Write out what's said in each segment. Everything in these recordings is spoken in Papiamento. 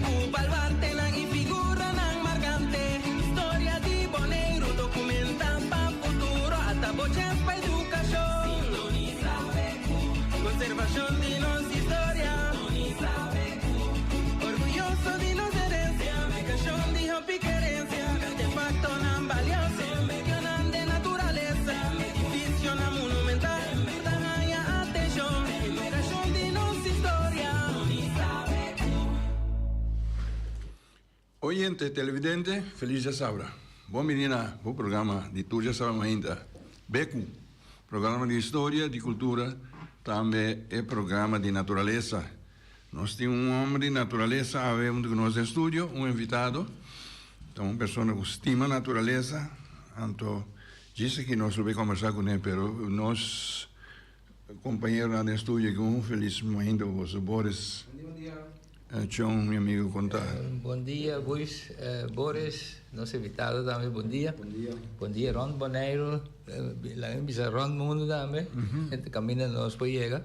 ku baluartenan i figuranan markante. Historia di Boneiru dokumentá pa futuro, ata bo chèns pa edukashon. Sintonisá BQ. Konservashon di nos historia. Sintonisá BQ. Orguyoso di nos herensia, Edukashon di hopi kerensia, Artefaktonan balioso, Medionan den naturalesa, Edifisionan monumental, Ta haña atenshon, Edukashon di nos historia. Oyente televidente, felis djasabra. Bon bini na bo programa di tur djasabra mainta, Beku, programa di historia, di kultura, tambe e programa di naturalesa. Nos tin un homber di naturalesa awe hunto cu nos den studio, un invitado. Ta un persona cu stima naturalesa, anto djis aki nos lo bay combersa cu ne, pero nos compañeronan den studio aki un felis mainta pa boso. Boris, Chon, mi amigo, con ta? Bon dia, Buis. Boris, nos invitado tambe, bon dia. Bon dia. Bon dia rond Boneiru, laga mi bisa rond mundo tambe, caminda nos por yega.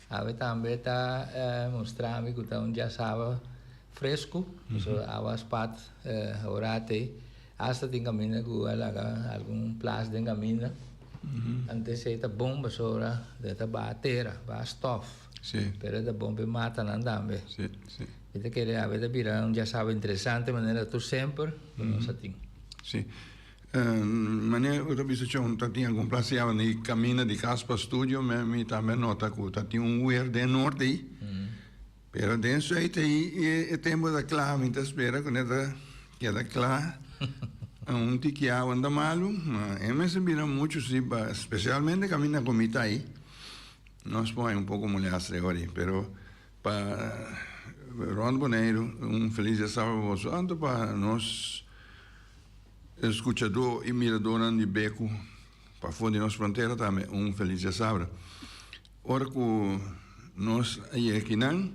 Awe tambe ta mustra mi ku ta un djasaba fresku, pasobra awa a spat ora te. Asta tin kaminda ku a laga algun plas den kaminda. Antes ei ta bon pasobra e ta baha tera, baha stof. Pero e ta bon pa e matanan tambe. Mi ta kere awe ta bira un djasaba interesante manera tur semper ku nos a tin. Manera ku ta bisa chon ta tin algun plas ya di kaminda di kas pa studio mi tambe a nota ku ta tin un weer den noord ei pero den zuid ei e tempo ta kla mi ta spera ku ta keda kla un tiki awa no ta malu ma e mester bira muchu si pa spesialmente kaminda ku mi ta ei nos por haña un poko molestia ora ei pero pa rond Boneiru un felis dia sabado pa boso anto pa nos. Escuchadó y miradónan di Beku pafó di nos frontera tambe un felis djasabra. Ora ku nos a yega akinan,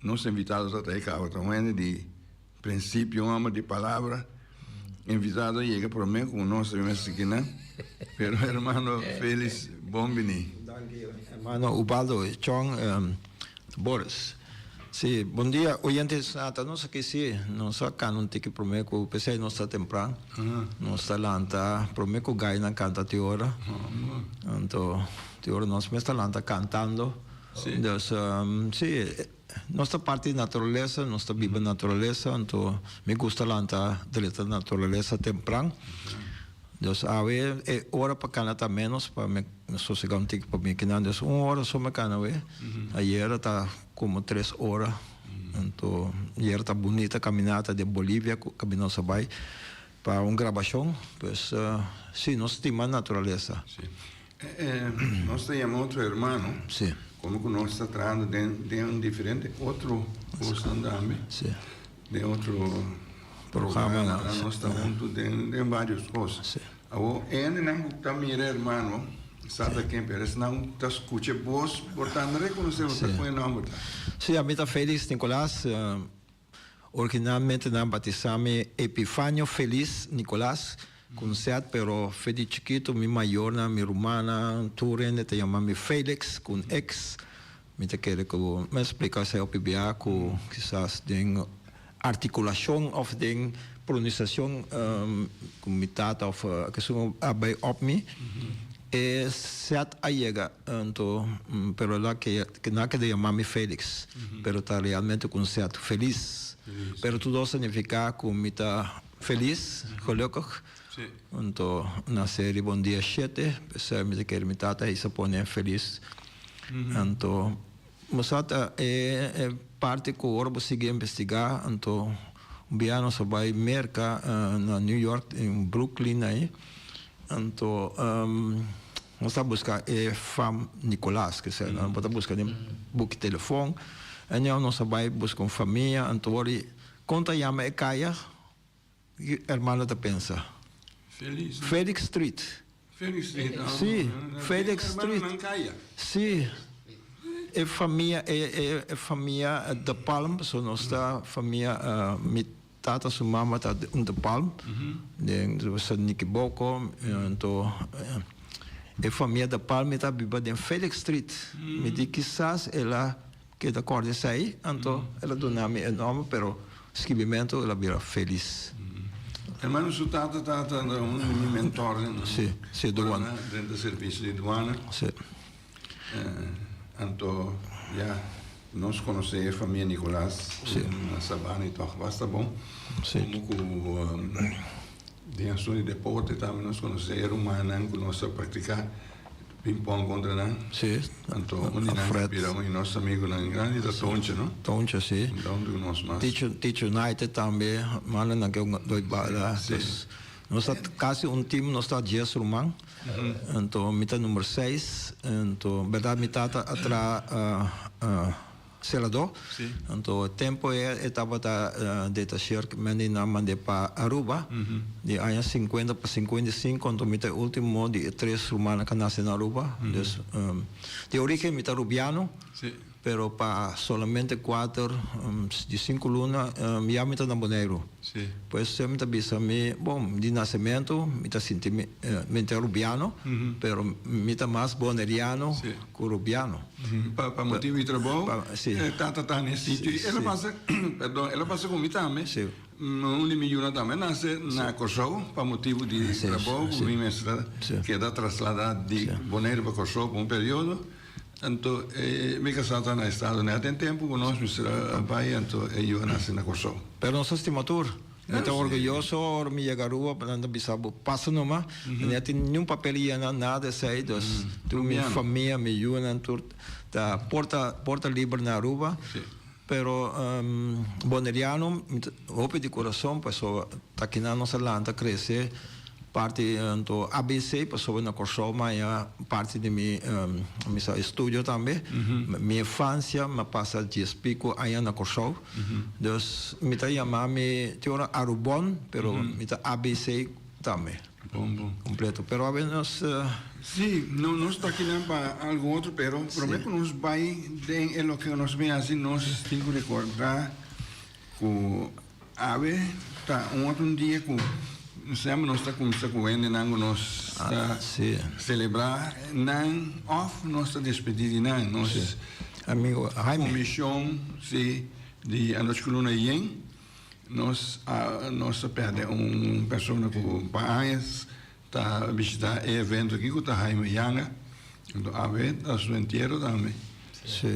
nos invitado ta trae kaba ta un hende di prinsipio, un hòmber di palabra. Invitado a yega promé ku nos ta mester akinan. Pero hermano Felis, bon bini. Danki hermano Ubaldo Chong. Boris, Si, bon dia oyentes. Ata nos aki si, nos a cana un tiki prome cu pesey nos ta tempran. Nos ta lanta prome cu gainan canta te ora. Anto te ora nos mes ta lanta cantando. Dus si, nos ta parti di naturalesa, nos ta biba naturalesa, anto mi gusta lanta drenta naturalesa tempran. Dus awe e ora pa cana ta menos pa mi sosega un tiki pa mi kinan. Dus un ora so mi cana awe. Ayera ta como tres ora. Anto ayera ta bunita caminata den Bolivia cu caminda nos a bay pa un grabacion. Pues si nos stima naturalesa. Si. Nos ta yama otro hermano. Si. Como cu nos ta trahando den den diferente otro cosnan tambe. Si. Den otro programa nos ta huntu den varios cos. Awor e hendenan cu ta mira hermano sa ta ken pero esnan cu ta scucha e bos por tambe reconoce bo ta con e nomber ta. Si, ami ta Felix Nicolas. Originalmente nan batisa mi Epifanio Feliz Nicolas cu un Z pero fe di chikito mi mayornan, mi rumannan, tur hende ta yama mi Felix cu un X. Mi ta kere ku mi a splika esei hopi bia ku kisas den artikulashon òf den pronunsashon ku mi tata òf kesun a bai òp mi e sèt a yega anto pero el a nan a keda yama mi Felix pero ta realmente ku un sèt felis pero tur dos ta nifiká ku mi ta felis gelukkig anto nase riba un dia shete p'esei mi ta kere mi tata a hisa pone felis. Anto bo sa ta e parti ku ora bo sigui investigá, anto un bia nos a bai Merka na New York den Brooklyn ei, anto nos ta buska e fam Nicolas ke ser bo ta buska den buki telefon, anyhow nos a bai buska un famia, anto ora kon ta yama e kaya? Ki hermano ta pensa? Felix. Felix Street. Felix Street. Ah, sí, Felix Street. Sí. E famia, e, e, e famia De Palm, so nos ta famia, uh, mi tata su mama ta un De Palm, mm -hmm. den sa Nikiboko, anto e famia De Palm ta biba den Felix Street. Mm. Mi di kisas ela. keda kòrda esei, anto el a duna mi e nòmber, pero skibimentu el a bira Felis. Hermano, su tata tata un di mi mentornan. Sí, sí, duana. Den ta servisio di duana. Sí. Anto, ya, nos konosé e famia Nicolas na Sabana i tòg basta bon. Sí. Komo ku den asuntu di deporte tambe nos konosé e rumannan ku nos a praktiká ping-pong kontra nan. Sí. Anto, un di nan a bira un di nos amigunan grandi ta Tonche, no? Tonche, sí. Un di nos mas. Teach United tambe, mannan ke doi bala. Sí. Nos ta kasi un team, nos ta dies ruman. Anto mi ta number seis. Anto berdad mi tata a traha celador. Anto e tempo ei e tabata detacheer men nan mand'é pa Aruba di aña sinkuenta pa 55. Anto mi ta e ultimo di e tres rumannan ku a nase na Aruba. Dus di origen mi ta Rubiano. Pero pa solamente kuater di sinku luna ya mi ta na Boneiru. Pues semper mi ta bisa mi, bon, di nasementu mi ta sinti mi mi ta Rubiano, pero mi ta mas Boneriano ku Rubiano. Pa motibu di trabou e tata ta na e sitio i el a pasa, perdon, el a pasa ku mi tambe. Un di mi yunan tambe a nase na Kòrsou pa motibu di trabou ku mi mester a keda trasladá di Boneiru pa Kòrsou pa un periodo. Anto e mi kasá ta na estado nèt den tempu ku nos mester a bai anto e yu a nase na Kòrsou. Pero nos ta stima tur. Mi ta orguyoso ora mi yega Aruba pa nan ta bisa bo pasa numa. Mi no tin niun papel yena nada esei dus tur mi famia mi yunan tur ta porta porta liber na Aruba. Pero Boneriano mi ta hopi di kurason pasobra ta kinan nos a lanta krese parti anto ABC pasobra na Kòrsou mi haña parti di mi mi sa estudio tambe. Mi infansia mi a pasa dies pico aña na Kòrsou. Dus mi ta yama mi tin ora Arubon pero mi ta ABC tambe. Bon bon. Completo pero awe nos. Si, no nos ta akinan pa algun otro pero prome ku nos bai den e loke nos bin hasi nos tin ku rekorda ku awe ta un otro dia ku semper nos ta kuminsa ku hendenan ku nos ta selebrá nan òf nos ta despedí di nan. Nos Amigo Jaime. Komishon si di Anochi ku Luna Yen. Nos a nos a pèrdè un persona ku pa añas ta bishitá e evento aki ku ta Jaime Yanga. Anto awe ta su entiero tambe. Sí.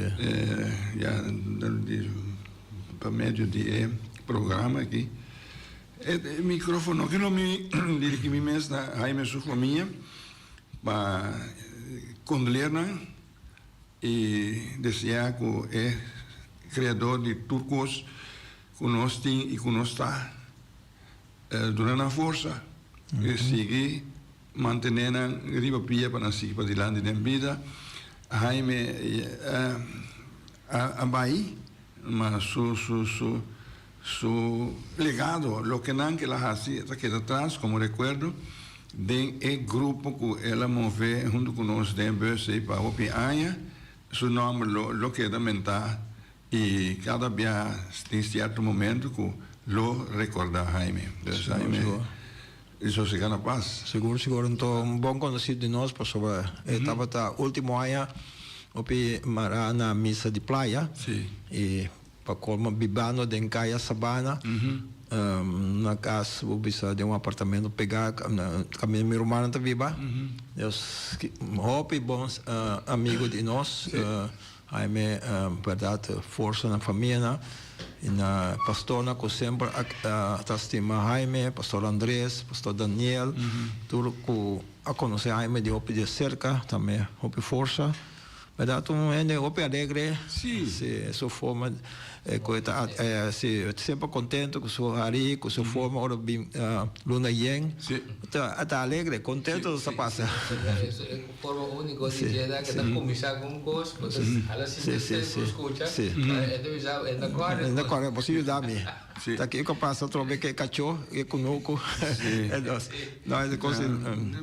Ya di pa medio di e programa aki. E microfono aki lo mi dirigi mi mes na Jaime su famia pa kondoleer nan. I deseá ku e Kreador di tur kos ku nos tin i ku nos ta, duna nan forsa i sigui mantené nan riba pia pa nan sigui padilanti den bida. Jaime a bai, ma su su su Su legado, lokenan ku el a hasi ta keda tras komo rekuerdo den e grupo ku el a move huntu ku nos den bus ei pa hopi aña. Su nòmber lo lo keda mentá i kada bia tin sierto momento ku lo rekordá Jaime. Dus Jaime i sosegá na pas. Sigur sigur anto un bon konosí di nos pasobra e tabata último aña hopi mará na misa di playa i Pa colmo bibando den Caya Sabana, na cas bo bisa den un apartamento pega caminda mi rumannan ta biba. Dios hopi bon amigo di nos, Jaime berdad forsa na famianan y na pastornan cu semper a ta stima Jaime, pastor Andres, pastor Daniel, tur cu a conoce Jaime di hopi di cerca tambe hopi forsa. Berdad un hende hopi alegre. Sí. Sí, su forma cu e ta, sí, semper contento cu su hari, cu su forma ora bin luna yen. Sí. Ta, ta alegre, contento ta pasa. E forma unico di dje ta cu ta cuminsa cu un cos, bo ta hala sinti esei bo scucha, e ta bisa e ta core. E ta core, bo si yuda mi. Ta kico pasa atrobe cu e cacho, e cunucu. Sí. No, e cos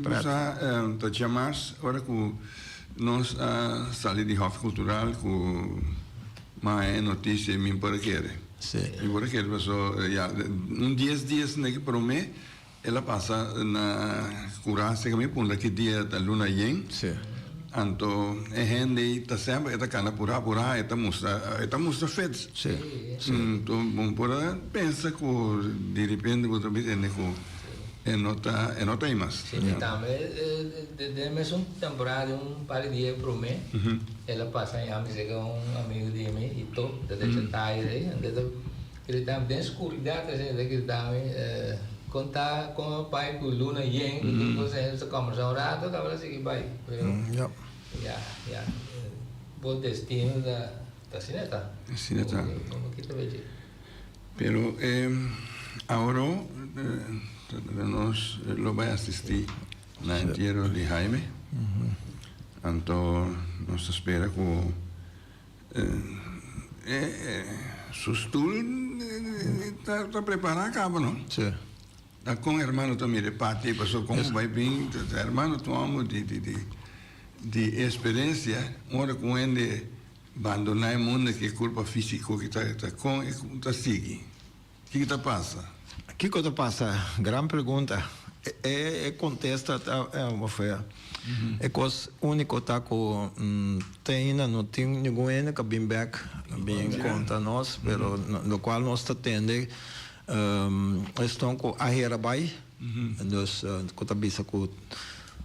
Bo sa ta djamas ora cu Nos a sali di Hof Cultural cu ma e noticia y mi por a kere. Mi por a kere paso ya un dies dies neki prome el a pasa na cura asina mi puntra ki dia ta luna yen. Anto e hende ei ta semper e ta kana purá purá, e ta mustra e ta mustra fit. Sí. Anto bo por a pensa ku di repente bo ta bisa ku e no ta e no ta ei mas. Sí, mi tambe den e mesun temporada di un par di dia promé el a pasa ña mi seka un amigu di mi i to ta decha tayer ei anto e ta grita mi den skuridat asina e ta grita mi kon ta kon a bai ku luna yen ku tur kos asina nos ta kòmbersá un rato kaba el a sigui bai pero ya ya bo destino ta asina ta. Asina ta. Bo kita bechi. Pero awor nos lo bai asisti na entiero di Jaime, anto nos ta spera ku su stul ta prepara kaba no? Si. Ta kon hermano ta mira e parti ei pasobra kon bo bai bin hermano ta un homber di experencia ora ku un hende Bandoná e mundu aki e kurpa físiko ki ta ta kon e ta sigui? Kiko ta pasa? Kiko ta pasa? Gran pregunta. E e kontesta ta ofea e kos úniko ta ku te ainda no tin ningun hende ku a bin bèk bin konta nos pero lokual nos ta tende esnan ku a hera bai dus ku ta bisa ku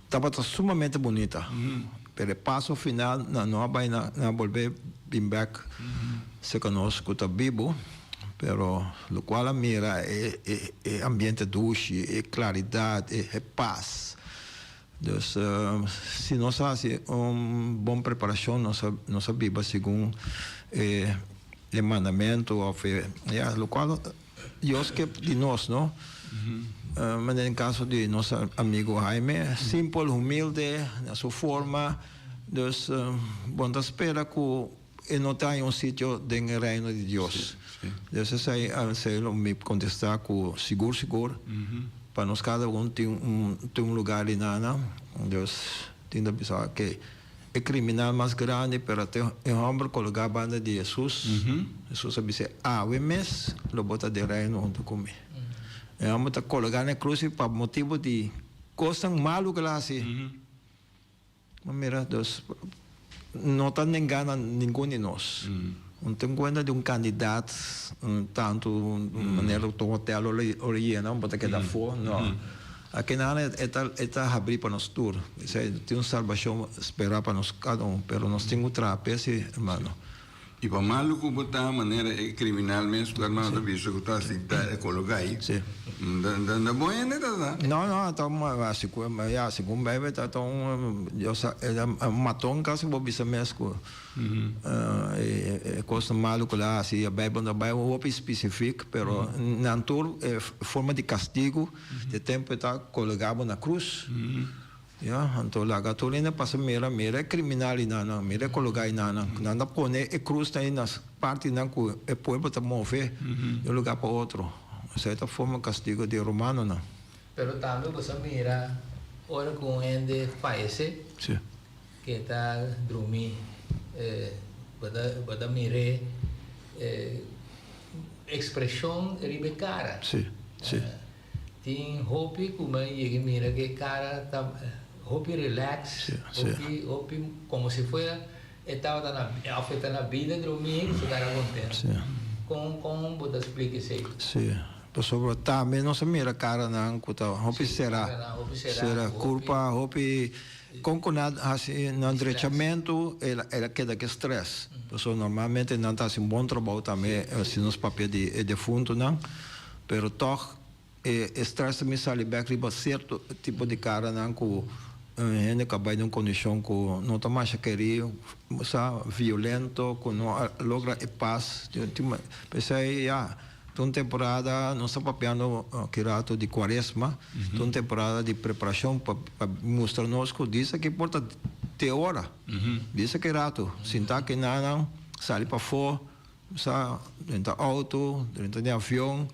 tabata sumamente bunita. Pero e paso final nan no a bai nan a bolbe bin bek cerca nos cu ta bibo, pero locual a mira e e ambiente dushi, e claridad, e paz. Dus si nos a haci un bon preparacion nos a nos a biba segun e e mandamento of e ya locual Dios ke di nos no. Manera den caso di nos amigo Jaime, simpel, humilde na su forma, dus bo no ta spera cu e no ta haña un sitio den e reino di Dios. Dus esei esei lo mi contesta cu sigur sigur pa nos cada un tin un tin un lugar di nana, dus tin ta bisa ke. E kriminal mas grandi, pero te e hòmber kologá banda di Hesus. Hesus a bis'é, Awe mes lo bo ta den Reino huntu ku mi. E hòmber ta kologá na e krus i pa motibu di kosnan malu ku el a hasi. Bo mira, dus no ta nengá na ningun di nos. Un ten kuenta di un kandidat tantu manera ku ta un hotel ora yena bo ta keda afó, no. Akinana e ta e ta habrí pa nos tur. Esei tin un salbashon sperá pa nos kada un, pero nos tin ku traha p'e si, hermano. I pa malu ku bo ta, manera e kriminal mes ku hermano ta bisa ku ta sinta e kologá ei, ta bon hende ta ta? No, no, ta un, ya, segun Bijbel ta ta un, Dios a, e ta un maton kasi bo bisa mes ku E kosnan malu ku el a hasi, e Beibel no bai hopi spesifik, pero nan tur e forma di kastigu di tempu e ta kologá bo na krus. Ya, anto laga tur hende pasa mira, mira e kriminal einan, mira e kologá einan. Nan ta pone e krusnan ei na partinan ku e pueblo ta move di un lugá pa otro. Esei ta forma kastigu di e romanonan. Pero tambe bo sa mira ora ku un hende fayesé. Ke ta drumi bo ta bo ta mir'é ekspreshon riba e kara. Sí, sí. Tin hopi ku mi a yega mira ku e kara ta hopi relax, hopi hopi komo si fuera e tabata na òf e ta na bida drumí ku su kara kontentu. Sí. Kon kon bo ta splika esei? Sí, pasobra tambe nos a mira karanan ku ta hopi será, será kurpa hopi. Kon ku nan hasi nan drechamentu el a keda ku strès. Pasobra normalmente nan ta hasi un bon trabou tambe si nos papia di e defuntunan, pero tòg e strès ta bin sali bèk riba sierto tipo di karanan ku hende ku a bai den un kondishon ku no ta masha kerí, sa violento, ku no a logra e pas. P'esei ya. Ta un temporada, nos ta papiando aki rato di Cuaresma, ta un temporada di preparacion pa mustra nos cu disa ki por ta te ora, disa ki rato, sinta aki nanan, sali pafo, sa, drenta auto, drenta den avion,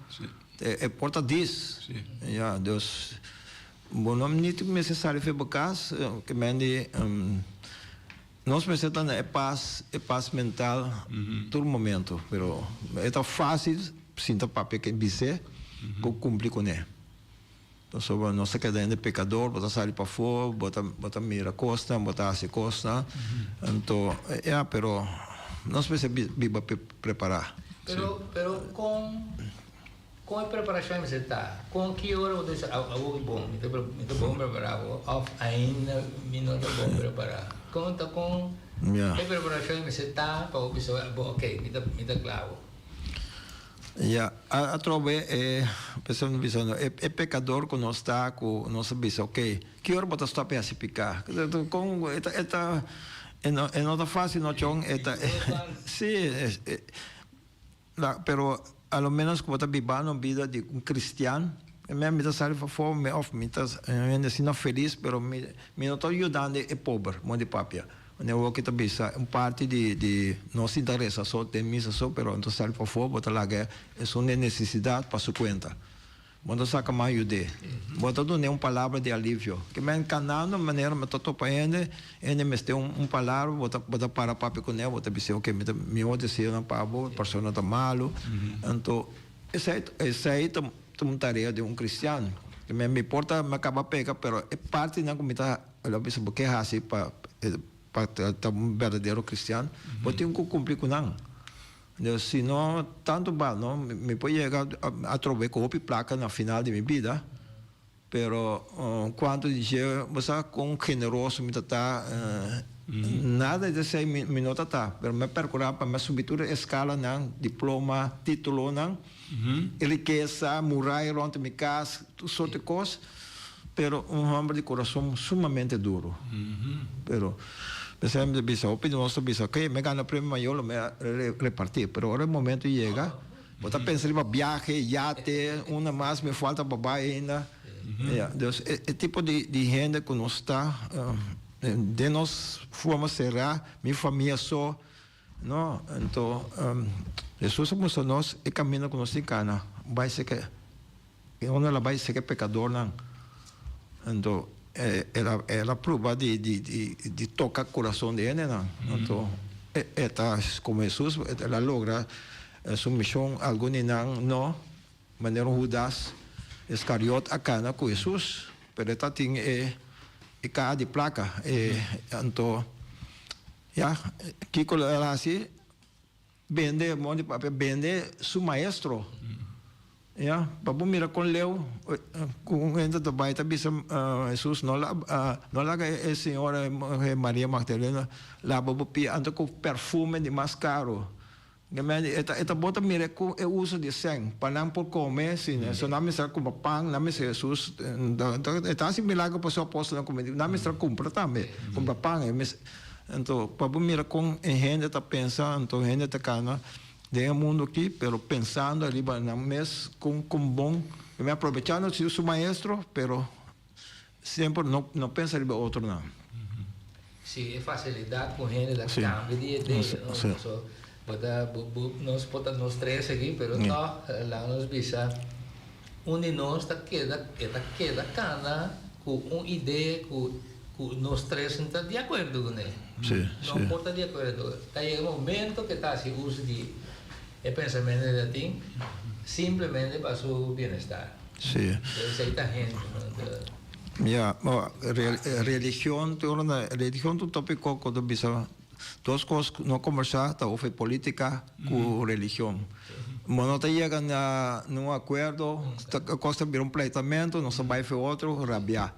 e por ta dis. Ya, dus bo no nit mester sali for bo cas, ke men di. Nos mester ta na e pas, e pas mental tur momento, pero e ta facil sinta papia ken bis'é ku cumpli kuné. Pasobra nos ta keda hende pekador, bo ta sali pafó, bo ta bo ta mira kosnan, bo ta hasi kosnan. Anto, ya, pero nos mester biba prepará. Pero, pero kon kon e preparashon mester ta? Kon ki ora bo ta bisa, awor mi bon, mi ta mi ta bon prepará awor, òf ainda mi no ta bon prepará? Kon ta kon e preparashon mester ta pa bo bisa, bon, oke, mi ta mi ta kla awor? Ya, atrobe e persona bisando, e e pekador ku nos ta ku nos a bisa, oke, ki ora bo ta stòp e hasi piká? Kon e ta e ta e no e no ta fásil no chon, e ta si la pero a lo ménos ku bo ta bibando un bida di un kristian, mi ta sali pafó mi òf mi ta hende asina felis pero mi mi no ta yudando e pober, modo di papia. Wanneer wou ki ta bisa un parti di di nos tin ta resa so den misa so pero anto sali pafó bo ta laga esun den nesesidat pa su kuenta. Bo no ta saka man yud'é. Bo ta dun'é un palabra di alivio. Ke men kanando manera mi ta topa hende, hende mester un un palabra bo ta bo ta para papia kuné bo ta bis'é oke mi ta mihó deseonan pa bo, e persona ta malu. Anto esei esei ta un tarea di un kristian. Ke men mi por ta mi a kaba peka pero e partinan ku mi ta. El a bisa, Bo ke hasi pa pa ta un berdadero kristian? Bo tin ku kumpli ku nan. Entonces, si no tantu bal, no, mi por yega atrobe ku hopi plaka na final di mi bida, pero kuantu di dje, bo sa kon generoso mi ta ta, nada di esei mi no ta ta, pero mi a perkurá pa mi a subi tur e eskalanan, diploma, titulonan, rikesa, muraya rònt mi kas, tur sorti kos. Pero un homber di corazon sumamente duro. Pero p'esei mi ta bisa, hopi di nos ta bisa, ok, mi a gana premio mayor lo mi a reparti. Pero ora e momento yega, bo ta pensa riba biahe, yate, una mas mi falta pa bai ainda. Ya, dus e tipo di hende cu nos ta, den nos forma cera, mi famia so, No, anto Hesus a mustra nos e kaminda ku nos tin kana bai seka e unda el a bai seka e pekadornan. Anto el a el a pruba di di di toka kurason di hendenan. Anto e ta komo Hesus el a logra su mishon, algun di nan no, manera un Hudas Iskariot a kana ku Hesus, pero e tatin e e kaha di plaka e anto. Ya, kiko lo el hasi? Bende, modo di papia, bende su maestro. Ya, pa bo mira kon leu ku un hende ta bai ta bisa Hesus, no no laga e señora Maria Magdalena laba bo pia anto ku perfume di mas karo. E ta e ta bo ta mira ku e uso di sèn pa nan por kome, si so nan mester a kumpra pan, nan mester Hesus e ta hasi milagro pa su apòstelnan kome, nan mester a kumpra tambe, kumpra pan, e mester anto pa bo mira kon e hende ta pensa, anto hende ta kana den e mundu aki, pero pensando ariba nan mes kon kon bon, aprovechando si su maestro, pero Semper no no pensa riba otronan. Si e facilidad cu hende ta cambia di idea, no? So, bo ta, bo, bo, nos por ta nos tres aki, pero toch, laga nos bisa, un di nos ta keda, e ta keda cana cu un idea cu, cu nos tres no ta di acuerdo cune. No por ta di acuerdo. Ta yega momento cu e ta haci uso di e pensamento cu e ta tin, simplemente pa su bienestar. Sí. Esei ta hende, no? Ya, bo, religion, te ora na religion ta un tópiko ku ta bisa dos kos no kombersá ta of e polítika ku religion. Bo no ta yega na un akuerdo, ta kos ta bira un pleitamento, nos ta bai fe otro rabiá.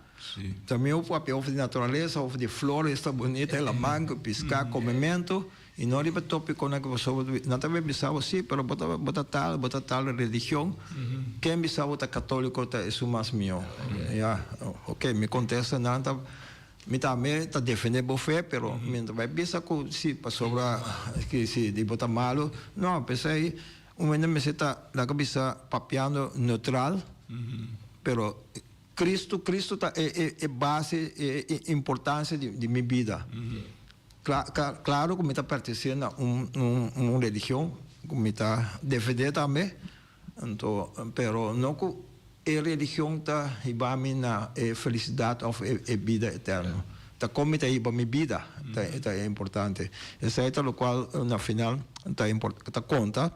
Ta mi of papia of di naturalesa of di flor, esta bunita, e laman, piská, komementu. I no riba tópikonan ku pasobra nan ta bisa bo sí, pero bo ta bo ta tal, bo ta tal religion. Ken bisa bo ta katóliko ta esun mas mihó? Ya, oke, mi kontesta nan ta, mi tambe ta defendé bo fe, pero mi no ta bai bisa ku sí pasobra ki si di bo ta malu. No, p'esei un hende mester ta laga bisa papiando neutral, pero Cristo, Cristo ta e e e base, e e importancia di di mi bida. Cla cla claro cu mi ta pertenece na un un un religion cu mi ta defende tambe, anto pero no cu e religion ta hiba mi na e felicidad of e e bida eterno. Ta con mi ta hiba mi bida ta ta e importante. Esey ta locual na final ta impor ta conta.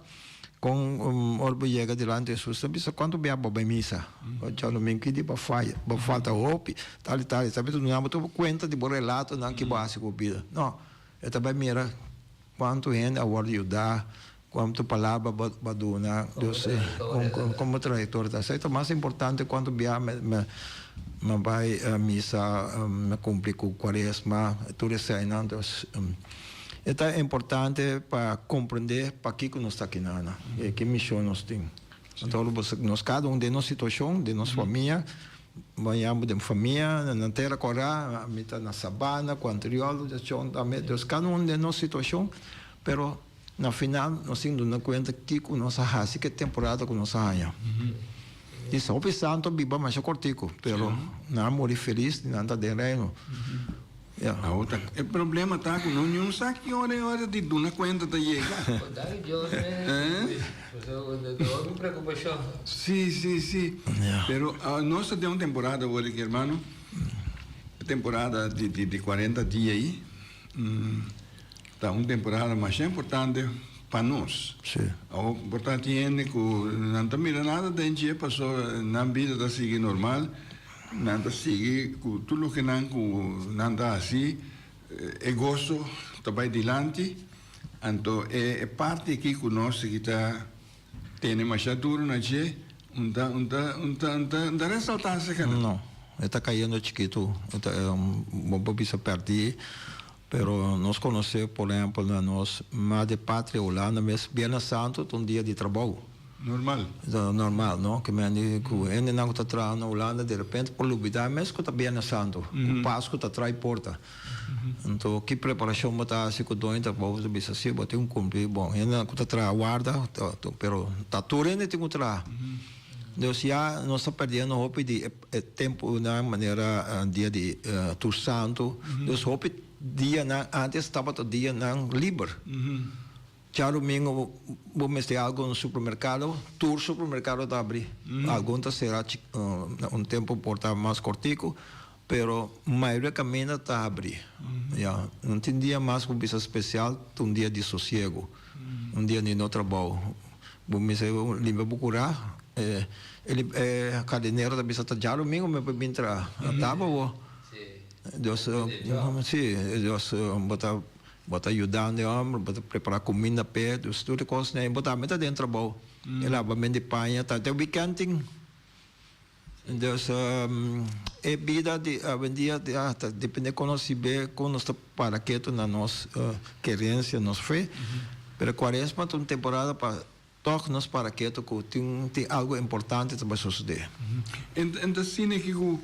Kon ora bo yega dilanti Hesus ta bisa kuantu bia bo bai misa? Djadumingu ki di bo faya, bo falta hopi, tal i tal. E ta bisa duna bo tur kuenta di bo relatonan ki bo hasi ku bo bida. No, e ta bai mira kuantu hende a wòrdu yuda, kuantu palabra bo a duna, dus kon bo trayektoria ta. Esei ta mas importante kuantu bia mi a bai misa, mi a kumpli ku kuaresma, tur eseinan. Dus. E ta importante pa comprende pakico nos ta aki nana, e ki mision nos tin. Anto nos cada un den nos situacion, den nos famia, bo yama den famia, na Tera Cora, mi ta na Sabana, cu anterior situacion tambe, dus cada un den nos situacion, pero na final nos tin duna cuenta kico nos a haci, ki temporada cu nos a haña. Y hopi santo a biba masha cortico, pero nan a muri feliz y nan ta den Reino. Ya. Awor ta e problema ta ku no niun sa ki ora e ora di duna kuenta ta yega. Konta di Dios mes. Pasobra ta hopi preokupashon. Si, si, si. Pero nos ta den un temporada awor aki hermano, e temporada di di kuarenta dia ei ta un temporada masha importante pa nos. Awor por ta tin hende ku nan ta mira nada den dje pasobra nan bida ta sigui normal. Nan ta sigui ku tur loke nan ku nan ta hasi, e goso ta bai dilanti. Anto e parti aki ku nos sigui ta tene masha duru na dje, un ta un ta un ta un ta un ta resaltá aserka nan. No, e ta kayendo chikitu, e ta bo por bisa pèrdí, pero nos konosé por ehèmpel na nos madre patria Hulanda mes, Biernes Santu ta un dia di trabou. Normal. Ta normal, no? Ke men di ku hendenan ku ta traha na Hulanda de repente por lubidá mes ku ta Biernes Santu, ku Pasku ta trai porta. Anto ki preparashon bo ta hasi ku doño ta bo ta bisa si bo tin ku kumpli. Bon, hendenan ku ta traha warda, pero ta tur hende tin ku traha. Dus ya nos ta perdiendo hopi di e tempunan manera dia di Tur Santu. Dus hopi dianan antes tabata dianan liber. Djadomingo bo mester algo na supermercado, tur supermercado ta abri. Algun ta cera un tempo por ta mas cortico, pero mayoria caminda ta abri. Ya, no tin dia mas cu bisa special, ta un dia di sosiego, un dia di no trabao. Bo mester limpia bo cura, e jardinero ta bisa ta djadomingo mi por bin traha, taba bo. Dios, si, Dios bo ta. Bo ta yudando e homber, bo ta prepara cuminda p'e, dus tur e cosnan ei. Bo tambe ta den trabou. E labament di paña ta te weekend tin. Dus e bida di awendia ya ta depende con nos sibe, con nos ta para ketu na nos kerencia, nos fe. Pero cuaresma ta un temporada pa tog nos para ketu cu tin tin algo importante ta bay sosode. En ta asina ki cu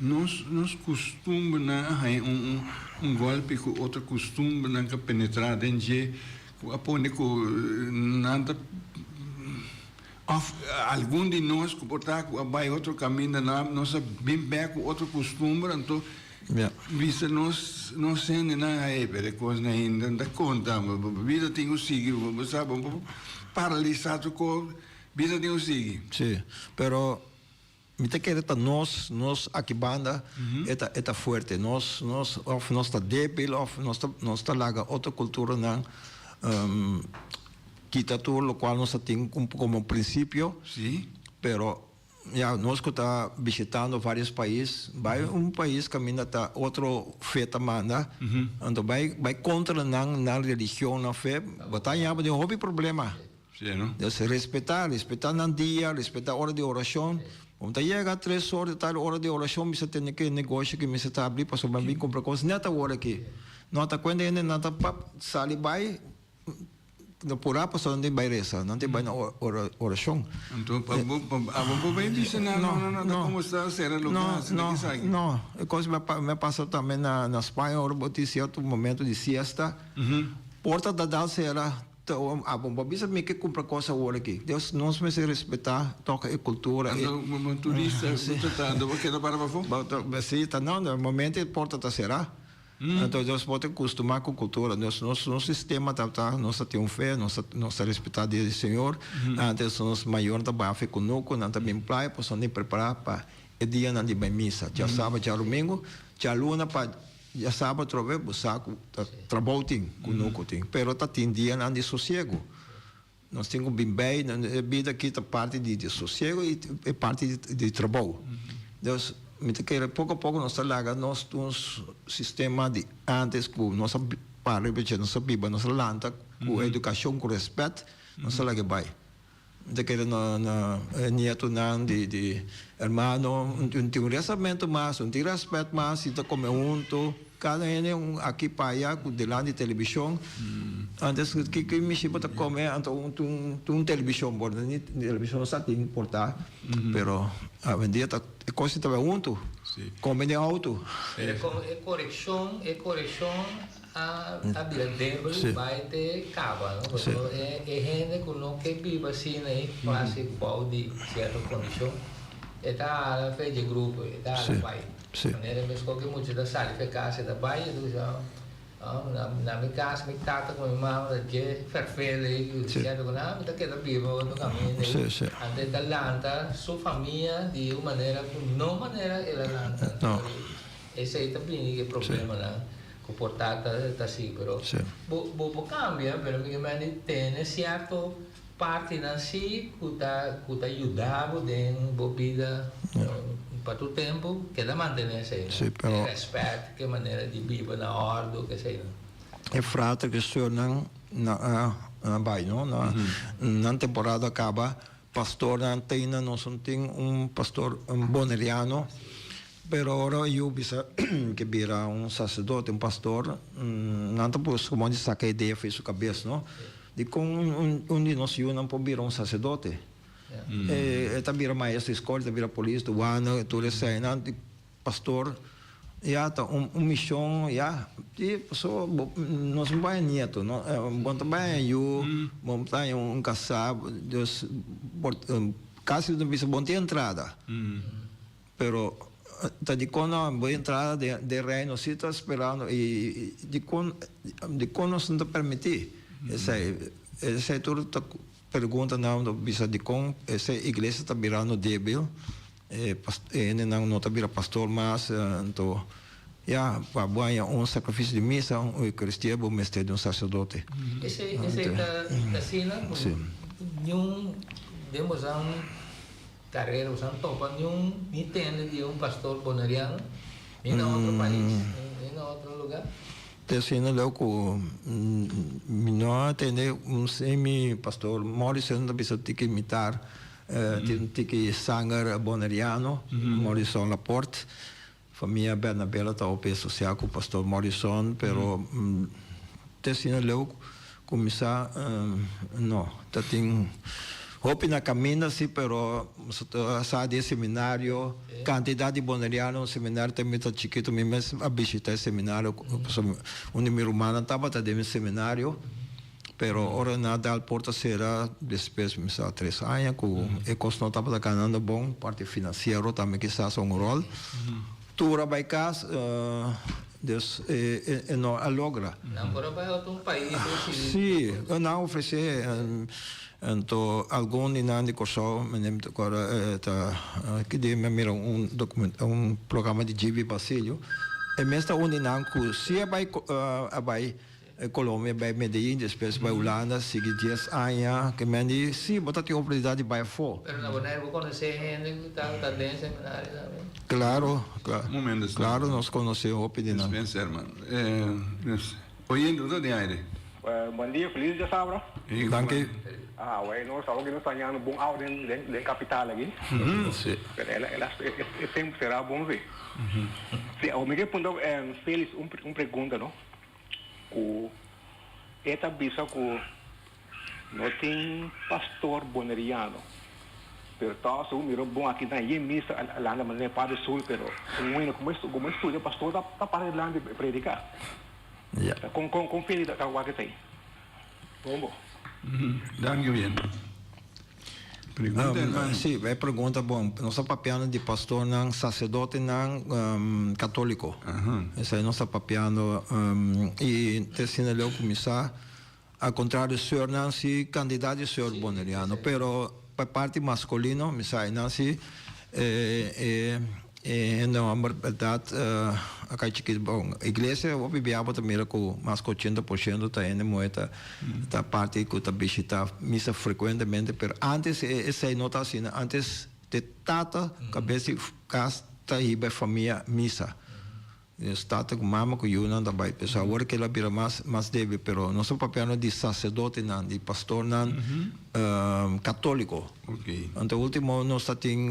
nos nos custumbernan a haña un un golpe cu otro custumbernan ka penetra den dje cu a pone cu nan ta of algun di nos cu por ta cu a bay otro caminda nan nos a bin bek cu otro custumber anto Bisa nos nos hendenan a e pero e kosnan ainda no ta konta. Bida tin ku sigui, bo sa bo por paralisá tur kos, bida tin ku sigui. Sí, pero mi ta kere ta nos, nos aki banda e ta e ta fuerte. Nos nos òf nos ta débil òf nos ta nos ta laga otro kulturanan kita tur lokual nos ta tin komo prinsipio. Sí. Pero Ya, nos ku ta bishitando varios pais, bai un pais kaminda ta otro fe ta manda, anto bai bai kontra nan nan religion, nan fe, bo ta haña bo den hopi problema. Sí, no? Dus respetá, respetá nan dia, respetá ora di orashon. Bo ta yega tres or di tardi ora di orashon, mi sa tene ke negoshi ku mi sa ta abri pasobra mi bin kumpra kos nèt awor aki. No ta kuenta hende nan ta pap sali bai. No purá pasobra nan tin bai resa, nan tin bai na orashon. Anto pa bo abo por bai bisa nan no no no ta komo sta sera lugar asina kisaki. No, e kos mi a pasa tambe na Spaña ora bo tin sierto momento di siesta, porta ta dal sera, abo bo bisa mi ke kumpra kos awor aki. Dios nos mester respetá tok e kultura. Anto bo turista bo ta ta bo keda para pafó? Si ta no, na momento e porta ta sera. Anto nos por ta kustumá ku kultura. Nos nos nos sistema tabata nos ta tin un fe, nos ta nos ta respetá dia di Señor. Antes nos mayornan ta bai afe kunuku, nan ta bin playa pasobra nan tin prepará pa e dianan di bai misa, djasabra, djarumingu, djaluna pa djasabra atrobe bo sa ku ta trabou tin, kunuku tin. Pero ta tin dianan di sosiegu. Nos tin ku bin bei, e bida aki ta parti di sosiego i e parti di trabou. Dus mi ta kere poko a poko nos ta laga nos un sistema di antes ku nos a para riba dje, nos a biba, nos a lanta ku edukashon, ku rèspèt, nos ta laga e bai. Mi ta kere na na e nietonan di di hermano un tin un resamentu mas, un tin rèspèt mas, si ta kome huntu. Kada hende un aki pa aya ku delanti di telebishon. Antes kiko i mishi bo ta kome anto un un telebishon por ni telebishon no sa tin por ta pero awendia ta e kos ta bai huntu kome den outo. Pero e korekshon e korekshon a a bira debel bai te kaba no pasobra e hende ku no ke biba asina ei fásil bou di sierto kondishon e ta hala fe dje grupo e ta hala bai. Manera meskos ku e mucha ta sali for e kas e ta bai e ta bisa, Na mi kas mi tata ku mi mama ta dje ferfel ei ku diciendo ku nan mi ta keda biba otro kaminda ei. Anto e ta lanta su famia di un manera ku no manera el a lanta. Esei ta bini ku e problemanan ku por ta ta si pero bo por kambia pero mi ke mende tene sierto Partinan si ku ta ku ta yuda bo den bo bida pa tur tempu keda mantene esei no. Sí, pero. E rèspèt, ke manera di biba na òrdu, ke esei no. E frater ku sùrnan na a bai no, na nan temporada a kaba, pastornan teina nos un tin un pastor un boneriano, pero ora yu bisa ke bira un saserdote, un pastor, nan ta buska moda di saka idea for su kabes no. Dikon un di nos yunan por bira un saserdote? E ta bira maestro di skol, e ta bira polis, duana, tur eseinan. Pastor ya ta un mishon ya. I pasobra bo nos no bai nieto, no? Bo no ta bai yu, bo no ta haña un kasá, dus por kasi bo ta bisa bo no tin entrada. Pero ta dikon no bo entrada den Reino si ta sperando i dikon dikon nos no ta permití esei? Esei tur ta preguntanan ta bisa dikon esei iglesia ta birando debil, e hendenan no ta bira pastor mas, anto ya pa bo haña un sakrifisio di misa, un eukaristia bo mester di un saserdote. Esei esei ta asina ku niun den bosan. Carrera boso a topa niun ni tende di un pastor boneriano ni na otro pais ni na otro lugar? Te asina leu ku mi no a tende un semi pastor Morrison ta bisa tiki mitar tin un tiki sanger boneriano Morrison Laporte famia Bernabela ta hopi asocia ku pastor Morrison pero te asina leu ku mi sa no ta tin hopi na kaminda si pero ta sa di e seminario kantidat di boneriano seminario te mi ta chikito mi mes a bishita e seminario pasobra un di mi rumannan tabata den e seminario. Pero ora nan a dal porta sera despues mi sa tres aña ku e kos no tabata ganando bon, parti finansiero tambe kisas un ròl. Tur a bai kas, dus e no a logra. Nan por a bai otro un pais o si. Si, nan a ofresé anto algun di nan di Kòrsou, mi ta kòrda ta ki dia mi a mira un dokument un programa di GB Basilio, e mes ta un di nan ku si a bai a bai Colombia bai Medellin, despues bai Hulanda, sigui dies aña, ke men di, si, bo ta tin oportunidat di bai afó. Pero na Bonaire bo konosé hende ku ta ta den seminario tambe? Klaro, Un momento, klaro nos konosé hopi di nan. Dispensa hermano. Oyente, bo ta den aire. Bon dia, felis djasabra. Danki. Ah, bueno, sabo ki nos ta hañando bon awa den den kapital aki. Si. Pero el el e tempu será bon si. Si, awor mi ke punta Felix un un pregunta no. Ku e ta bisa ku no tin pastor boneriano, pero tòg segun mira bon aki nan yen misa a landa manera e Padre Sul, pero un weno komo komo e studia pastor ta ta para dilanti prediká. Kon kon kon Feli ta wak esei? Bon bo. Danki bien. Pregunta hermano. Sí, e pregunta bon. Nos ta papiando di pastornan, sacerdotenan católico. Esei nos ta papiando. I te asina leu cuminsa. Al contrario, soeurnan si cantidad di soeur boneriano. Pero pa e parti masculino, mi sa einan si e. E hende homber berdad a kai chikito. Bon, iglesia hopi bia bo ta mira ku mas ku 80% ta hende muhe ta ta parti ku ta bishita misa frekuentemente, pero antes esei no ta asina. Antes te tata kabes di kas ta hiba e famia misa. Nos tata ku mama ku yunan ta bai. Pues awor kila bira mas mas debil, pero nos ta papiando di saserdotenan, di pastornan katoliko. Anto ultimo nos ta tin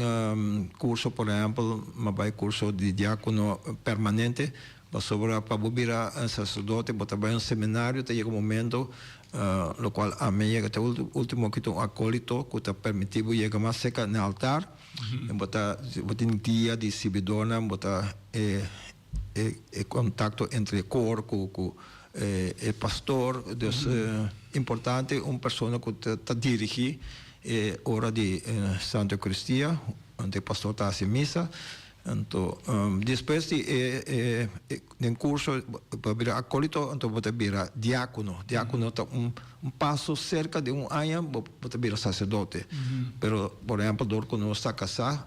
kurso, por ehèmpel, mi a bai kurso di diakono permanente, pasobra pa bo bira saserdote bo ta bai un seminario, ta yega un momento lokual ami a yega te ultimo aki ta un akolito ku ta permití bo yega mas serka na altar. Bo ta bo tin dia di sirbidornan, bo ta e e e contacto entre e koor ku ku e e pastor. Dus importante un persona ku ta ta dirigi e ora di Santa Eucaristia, unda e pastor ta hasi misa. Anto despues di e e den curso bo bira acolito, anto bo ta bira diacono. Diacono ta un un paso cerca di un aña bo bo ta bira sacerdote. Pero por ehempel dor cu nos ta casa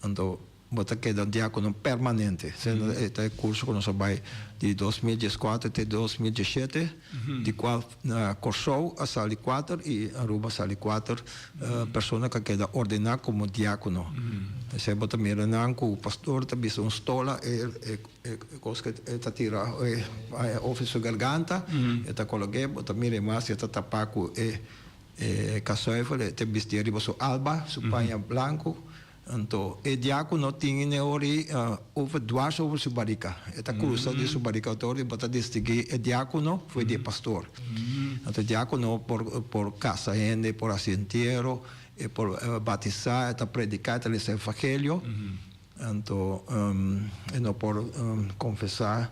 anto bo ta keda diacono permanente. E ta e curso cu nos a bay di 2014 te 2017 di cual na Corsou a sali cuater y Aruba a sali cuater persona cu a keda ordena como diacono. Esey bo ta mira nan cu pastor ta bisa un stola e cos cu e ta tira over su garganta e ta coloke bo ta mira e mas e ta tapa cu e casuivel e ta bisti riba su alba su paña blanco. Anto e diakono tin e ori over dwars over su barika. E ta krusa di su barika otro ori bo ta distinguí e diakono for di e pastor. Anto e diakono por por kasa hende, por hasi entiero, e por batisá, e ta prediká, e ta lesa evangelio. Anto e no por konfesá.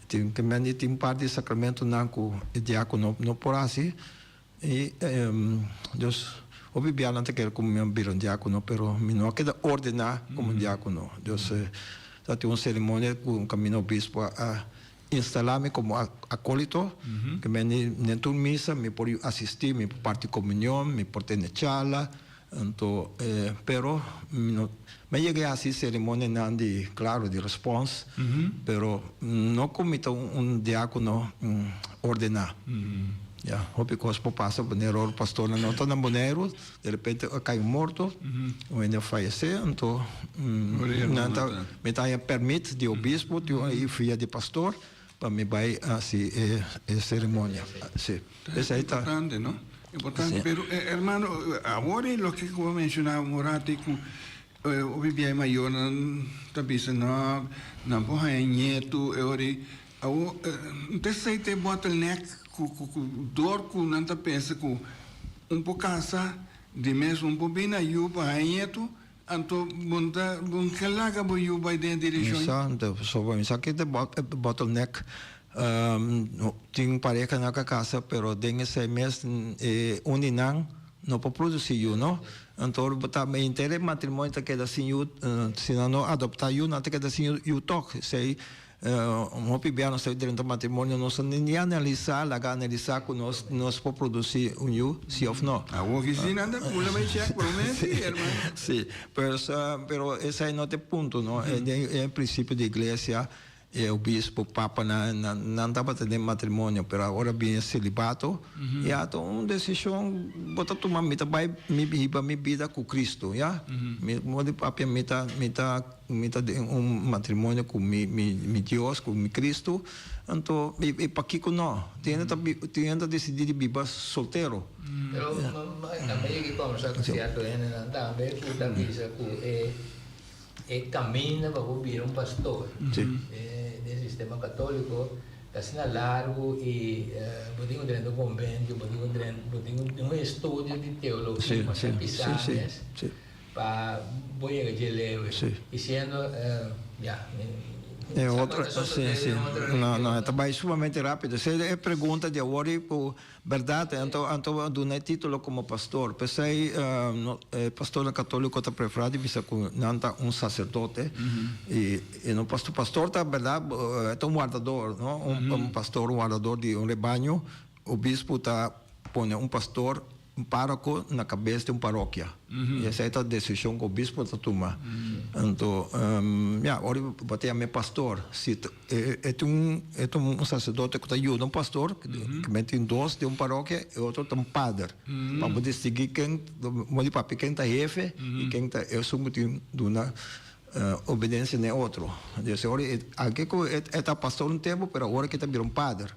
Tin ke men di tin un par di sakramentonan ku e diakono no por hasi. I Dios, hopi bia nan ta kere ku mi a bira un diákono, pero mi no a keda ordená komo un diákono. Dios ta tin un seremonia ku un kaminda obispo a instalá mi komo akólito, ke men di den tur misa mi por asistí, mi por parti komunion, mi por tene charla, anto pero mi no, mi a yega hasi seremonianan di, klaro, di respons, pero no ku mi ta un diákono ordená. Ya, hopi kos por pasa, manera ora pastornan no ta na Boneiru, de repente a kai un morto, un hende a fayesé, anto nan ta mi ta haña pèrmit di obispo i via di pastor pa mi bai hasi e seremonia. Sí, esei ta. Importante, no? Importante, pero hermano, awor e loke ku bo a menshoná un rato ei ku hopi bia e mayornan ta bisa no, nan por haña ñetu e ora ei. Awor, no ta esei ta e bottleneck ku ku ku dor ku nan ta pensa ku un por kasa di mes un por bini a yu pa haña ñetu, anto bo no ta bo no ke laga bo yu bai den e direkshon. Mi sa, anto pasobra mi sa ke ta e bottleneck. Tin parehanan ku a kasa pero den esei mes e un di nan no por produsi yu no. Anto ora bo ta henter e matrimonio ta keda sin yu, si nan no adopta yu nan ta keda sin yu tòg. Esei Un hopi bia nos ta drenta matrimonio nos ta ni analisá, laga analisá ku nos nos por produsí un yu si òf no. Awor ki si nan ta pula bai chèk promé si hermano. Si, pero pero esei no ta e punto no. Den e prinsipio di iglesia e obispo, papanan nan nan tabata den matrimonio pero awor a bini e selibato ya ta un desishon bo ta tuma mi ta bai mi hiba mi bida ku Cristo ya. Mi modo di papia mi ta mi ta. Mi ta den un matrimonio ku mi mi Dios, ku mi Cristo, anto i pakiko no? Tin hende ta tin hende ta disidí di biba soltero. Pero tambe yega i kòmbersá ku sierto hendenan tambe ku ta bisa ku e e kaminda pa bo bira un pastor den sistema katóliko ta asina largu i bo tin ku drenta un konvento, bo tin ku drenta bo tin ku un estudio di teologia masha pisá mes. Pa bo yega dje leu y siendo ya E otro si si no no e ta bai sumamente rapido esei e pregunta di awor y cu berdad anto anto a duna e titulo como pastor pesey no e pastornan catolico ta prefera di bisa cu nan ta un sacerdote y y no pastor pastor ta berdad e ta un wardador no un pastor un wardador di un rebaño obispo ta pone un pastor. Un párroco na cabes di un parokia. Y esey ta decision cu obispo ta tuma. Anto, ya, ora bo ta yama e pastor, si e ta un, e ta un sacerdote cu ta yuda un pastor, cu men tin dos den un parokia, e otro ta un pader. Pa bo distingui ken, bo di papia ken ta hefe y ken ta esun cu tin duna obedencia na e otro. Entonces, ora e, anke cu e ta pastor un tempo, pero awor aki ta bira un pader.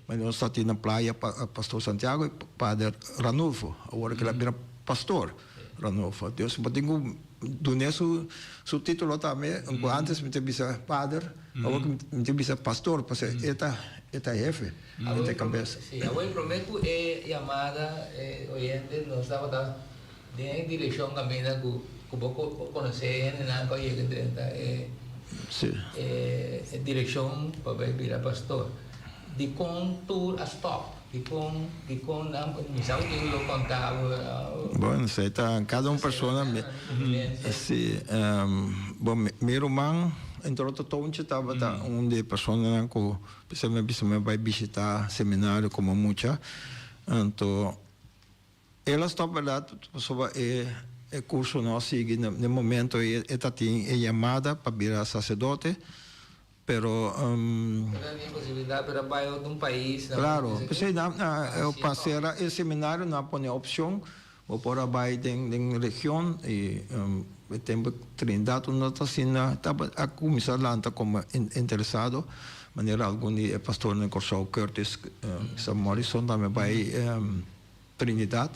Ma nos ta tin na playa Pastor Santiago y Pader Ranulfo. Awor kila bira Pastor Ranulfo. Dios bo tin ku dun'é su su titulo tambe. Ku antes mi ta bisa Pader, awor mi ta bisa Pastor pasobra e ta e ta hefe, e ta e kabes. Si, awor e prome ku e yamada e oyente nos tabata den e direkshon kaminda ku ku bo konosé e hendenan ku a yega drenta e e direkshon pa bai bira pastor. Dikon tur a stop? Dikon dikon nan mi sa ku tin lo konta bo. Bueno esei ta kada un persona si bo mi ruman entre otro Tontje tabata un di e personanan ku bisa mi a bisa mi a bai bishita seminario komo mucha anto El a stop berdad pasobra e e curso no a sigui na e momento ey e ta tin e yamada pa bira sacerdote pero. Pero tin posibilidad pero a bay otro un pais. Claro p'esey nan pa cera e seminario nan a pone opcion bo por a bay den den region y e tempo Trinidad no ta asina a cuminsa lanta como interesado manera algun di e pastornan di Corsou Curtis Morrison tambe bay. Trinidad,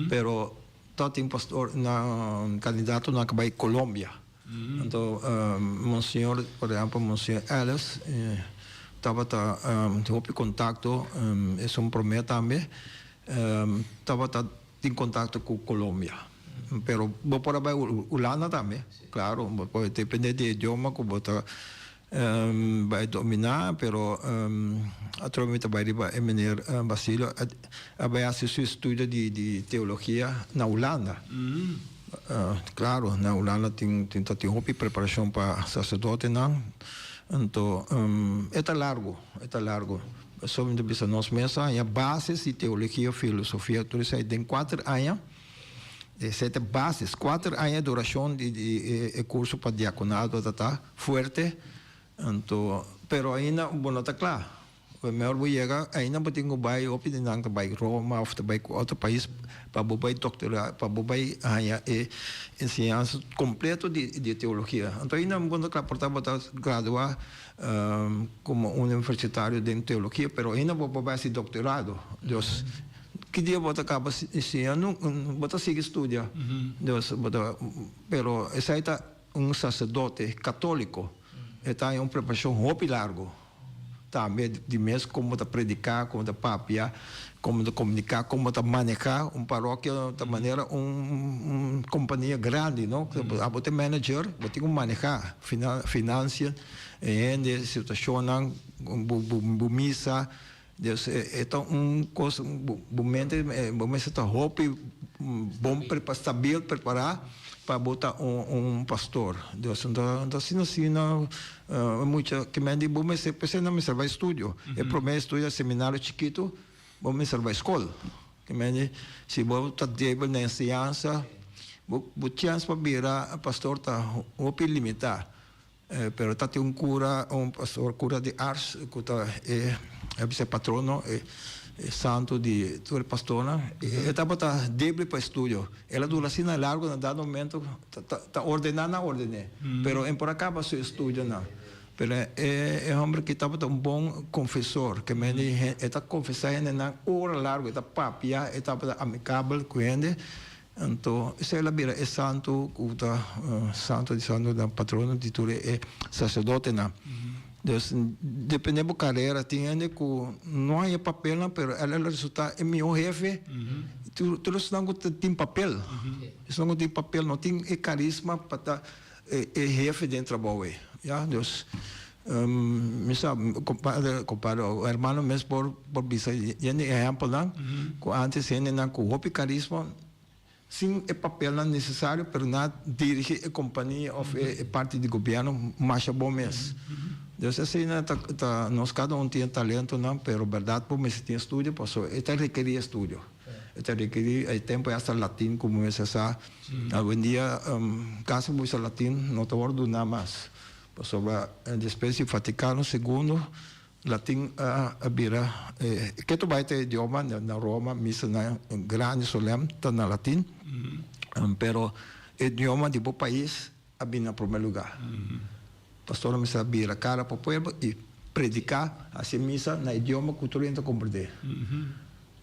pero ta tin pastor nan candidatonan cu bay Colombia. Anto Monseñor, por ehempel Monseñor Ellis tabata tin hopi contacto, esun prome tambe tabata tin contacto cu Colombia. Pero bo por a bay Hulanda tambe, claro, bo por depende di e idioma cu bo ta Bai dominá, pero atrobe mi ta bai riba e meneer Basilio a bai hasi su estudio di teologia na Hulanda. Claro, na Hulanda tin ta tin hopi preparacion pa sacerdotenan, anto e ta largo, e ta largo. So mi ta bisa nos mes a haña bases di teologia, filosofia, tur esei den kuater aña. Esei ta basis. Kuater aña durashon di e kurso pa diakonado ta ta fuerte, anto pero ainda bo no ta kla. Mehor bo yega ainda bo tin ku bai hopi di nan ta bai Roma òf ta bai ku otro pais pa bo bai doktorá pa bo bai haña e enseñansa kompleto di teologia. Anto ainda bo no ta kla por ta bo ta gradua komo universitario den teologia pero ainda bo por bai hasi doktorado. Dus Ki dia bo ta kaba siña? Bo ta sigui studia. Dus bo ta, pero esei ta un saserdote katoliko. E ta haña un preparashon hopi largu. Tambe di mes kon bo ta prediká, kon bo ta papia, kon bo ta komuniká, kon bo ta manehá un parokia ta manera un kompania grandi, no? Abo ta e manager, bo tin ku manehá finansia, e hende, situashonnan, bo misa. Dios e ta un cos bo mente bo mester ta hopi bon stabil prepara pa bo ta un pastor. Dios no ta asina asina mucha ke men di bo mester p'esei nan mester bai studio. E prome estudio seminario chikito bo mester bai skol. Ke men di si bo ta debil na enseñansa bo chens pa bira pastor ta hopi limita. Pero ta tin un cura, un pastor cura di Ars cu ta e a bisa e patrono, e santo di tur e pastornan. E tabata debil pa estudio. El a dura asina largo na dado momento ta ordena nan ordené. Pero en por a caba su estudionan. Pero e homber aki tabata un bon confesor, ke mende e ta confesa hendenan ora largo, e ta papia, e tabata amicabel cu hende. Anto esei el a bira e santu ku ta santu di santunan, patrono di tur e saserdotenan. Dus, depende bo karera, tin hende ku no haña papelnan, pero el a resultá e mihó hefe. Tur tur esnan ku tin papel, esnan ku tin papel no tin e karisma pa ta e hefe den trabou ei, ya. Dus, mi sa, kompadre, kompadre o hermano mes por por bisa yen di ehèmpelnan ku ántes hendenan ku hopi karisma sin e papelnan nesesario pero nan a dirigí e kompania òf e parti di gobièrnu masha bon mes. Dus asina ta ta nos kada un tin e talentonan pero bèrdat bo mester tin estudio pasobra e ta rekerí estudio. Ta rekerí e tempu hasta latin ku mester sa. Awendia kasi bo bisa latin no ta wòrdu duná mas pasobra despues di Vatikano Segundo latin a bira ke ta bai ta e idioma na Roma misanan grandi solèm ta na latin pero e idioma di bo pais a bini na promé lugá. Pastor a mester a bira kara pa pueblo i prediká, hasi misa na idioma ku tur hende ta komprendé.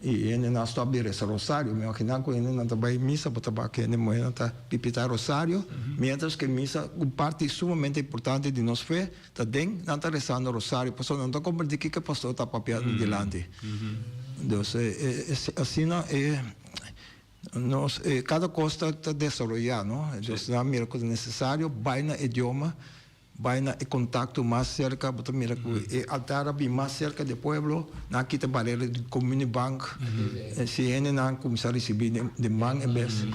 I hendenan a stòp di resa rosario. Mi imaginá ku hendenan ta bai misa bo ta bak hende muhénan ta pipitá rosario, miéntras ku e misa, un parti sumamente importante di nos fe, ta den nan ta resando rosario pasobra nan ta komprendé kiko e pastor ta papia dilanti. Dus asina e. Nos, kada kos ta ta desaroyá, no? Entonces nan a mira ku ta nesesario bai na idioma, bai na e kontakto mas serka, bo ta mira ku e altar a bin mas serka di e pueblo, nan a kita barera di Communibank, si hendenan kuminsá risibí den man en bes.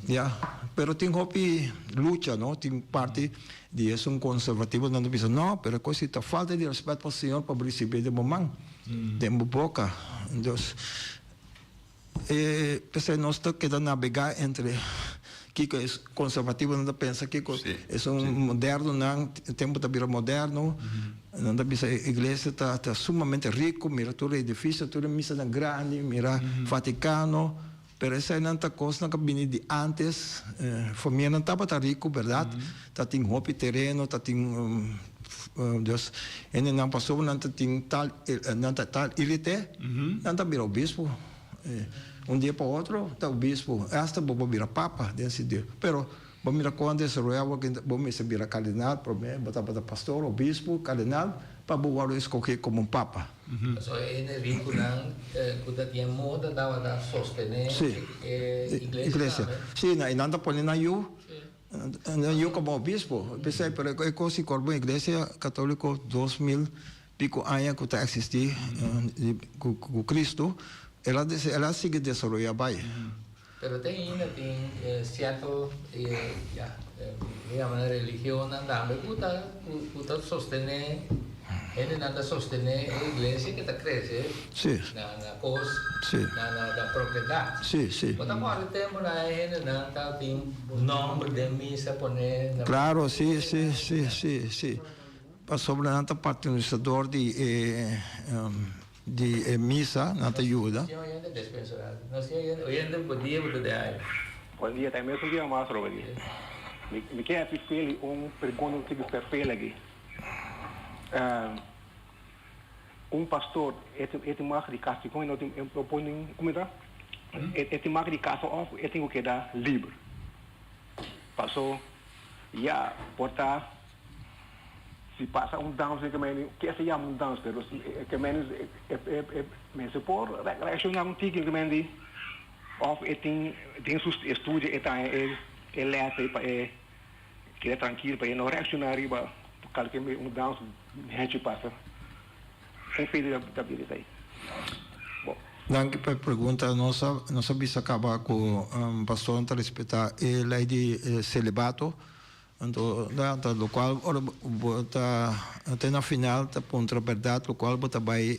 Ya, pero tin hopi lucha, no? Tin parti di esun konservativo nan ta bisa, no, pero e kos si ta falta di rèspèt pa Señor pa bo risibí den bo man, den bo boka. Entonces. E p'esei nos ta keda nabegá entre kiko e konservativonan ta pensa, kiko esun modernonan, e tempu ta bira moderno, nan ta bisa e iglesia ta ta sumamente riku, mira tur e edifisio, tur e misanan grandi, mira Vatikano, pero eseinan ta kosnan ku a bini di ántes, famianan tabata riku bèrdat, ta tin hopi tereno, ta tin dus hendenan pasobra nan ta tin tal nan ta tal irite nan ta bira obispo un dia pa otro ta obispo hasta bo por bira papa den sentido pero bo mira kon a desaroya bo bo mester bira kardinal prome bo tabata pastor obispo kardinal pa bo wòrdu eskohe komo un papa. Pasobra e hende rikunan ku ta tin e moda tabata sostené e iglesia tambe. Si, i nan ta pone nan yu. Yo como obispo, p'esei, pero e cos di Corbo Iglesia Catolico 2000 pico aña cu ta existi cu Cristo, el a el a sigui desaroya bay. Pero te ainda tin cierto ya mi yama nan religionnan tambe cu ta cu ta sostene Hendenan ta sostené e iglesia ke ta krese na na kos, na na propiedat. Bo ta kòrda e tempunan e hendenan tabatin nòmber den misa poné na. Klaro, si, si, si, si, si. Pasobra nan ta patronisador di e di e misa, nan ta yuda. Nos tin oyente despues un rato. Nos tin oyente, oyente bo dia bo ta den aire. Bon dia, ta e mesun dia mas Robert. Mi ke hasi Feli un pregunta ku tin ku ser Feli aki. Un pastor e tin mag di casa con e no tin e por nin como ta e tin mag di casa of e tin cu keda liber paso ya por ta si pasa un dans ke meni ke se yama un dans pero ke meni e mester por reacciona un tiki ke meni of e tin den su estudio e ta e les ey pa e Keda trankil pa e no reakshoná riba kalke mudansa hechi pasa. Un fe ta bira esei. Bo. Danki pa e pregunta. Nos a nos a bisa kaba ku pastornan ta respetá e lei di selibato. Anto ta lokual ora bo ta te na final ta puntra bèrdat lokual bo ta bai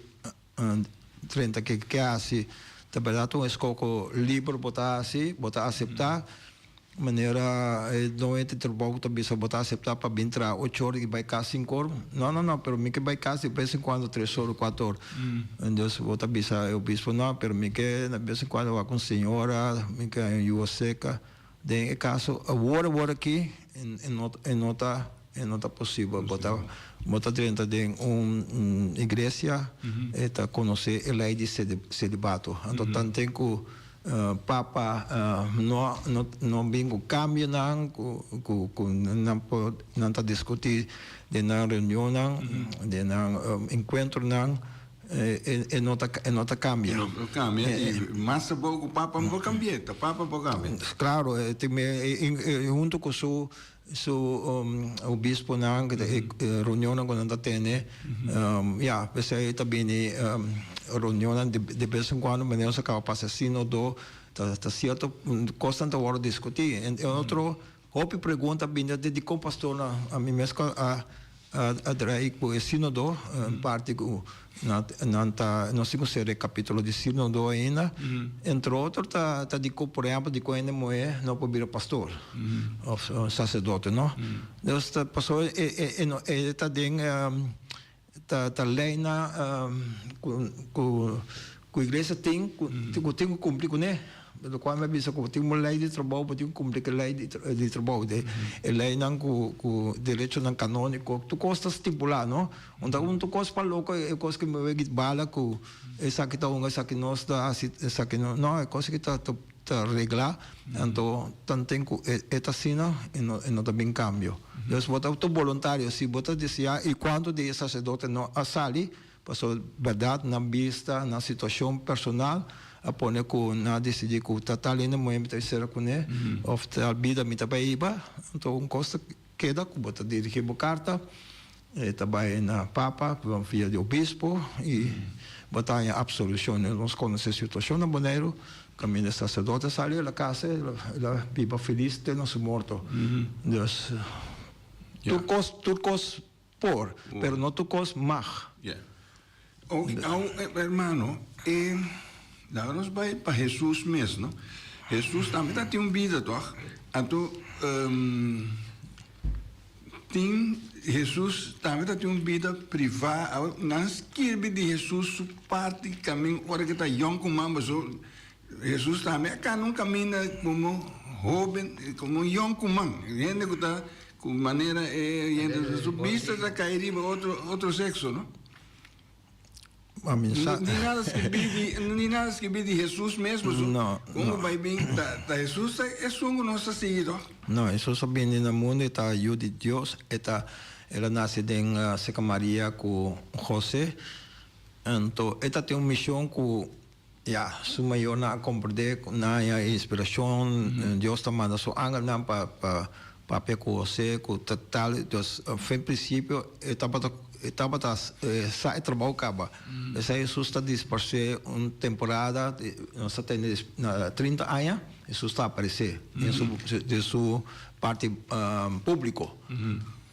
30 ke ke hasi ta bèrdat un eskoko liber bo ta hasi bo ta aseptá manera e doño di trabou ta bisa bo ta aseptá pa bin traha ocho or i bai kas sinku or no no no pero mi ke bai kas di bes en kuando tres or kuater or entonces bo ta bisa e obispo no pero mi ke na bes en kuando wak un señora mi ke haña un yu seka Den e kaso awor awor aki e no ta e no ta posibel. Bo ta bo ta drenta den un iglesia e ta konosé e lei di selibato. Anto tanten ku papa no no no bin ku kambionan ku ku ku nan por nan ta diskutí den nan reunionnan den nan enkuentronan. E no ta e no ta cambia. E no ta cambia y mas abou cu papa no por cambia, ta papa por cambia. Claro, e tin e hunto cu su su obisponan e reunionnan cu nan ta tene, ya, p'esei ta bini reunionnan de bes en cuando manera nos a caba pasa sinodo, ta ta cierto cosnan ta wordo discuti. En otro hopi pregunta a bini di con pastornan, ami mes a. a draai ku e sínodo, un parti ku nan ta, nos tin ku sera e kapítulo di sínodo ainda. Entre otro ta ta dikon por ehèmpel dikon hende muhé no por bira pastor òf saserdote no. Dus ta pasobra e e e ta den ta ta leinan ku ku ku iglesia tin ku ku tin ku kumpli kuné. Lokual mi a bisa ku bo tin un lei di trabou, bo tin ku kumpli ku e lei di trabou. E leinan ku ku derechonan kanóniko, tur kos ta stipulá, no? Un ta un tur kos pa loko e kos ku mi wek bala ku esaki ta hunga, esaki nos ta hasi, esaki no. No, e kos aki ta ta reglá, anto tanten ku e ta asina e no e no ta bin kambio. Dus bo ta tur boluntario, si bo ta deseá i kuantu di e saserdote no a sali, Pasobra bèrdat nan bista, nan situashon personal a pone ku nan a disidí ku ta tal hende muhé mi ta sera kuné òf tal bida mi ta bai hiba. Anto un kos ta keda ku bo ta dirigí bo karta, e ta bai na Papa via di obispo i bo ta haña apsolushon. Nos konosé situashon na Boneiru kaminda e saserdote a sali el a kasa, el a biba felis te na su morto. Dus tur kos tur kos Por, pero no tur kos mag. Yeah. O, au, hermano, e, laga nos bai pa Hesus mes, no? Hesus tambe ta tin un bida, toch? Anto, um, tin, Hesus tambe ta tin un bida privá. Au, nan skirbi di Hesus su parti kamin ora ke ta yònkuman, paso Hesus tambe a kana un kaminda komo hóben, komo un yònkuman. Hende ku ta Ku manera e hende su bista ta kai riba otro otro sexo, no? Ni nada skibí di ni nada skibí di Hesus mes paso No, komo bai bin ta ta Hesus ta esun ku nos ta sigui to. No, Hesus a bini na mundu e ta Yu di Dios, e ta el a nase den seka Maria ku Jose, anto e ta tin un mishon ku Ya, su mayornan a komprendé ku nan haña e inspirashon, Dios ta manda su angelnan pa pa papia ku Hosé, ku ta tal, dus fen prinsipio e tabata e tabata sa e trabou kaba. Esei Hesus ta disparsé un temporada, nos ta tende na 30 aña Hesus ta aparesé den su den su parti públiko.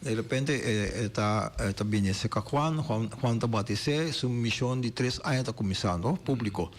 De repente e ta e ta bini acerca Juan, Juan Juan ta batis'é, su mision di tres aña ta cuminsa, no, publico.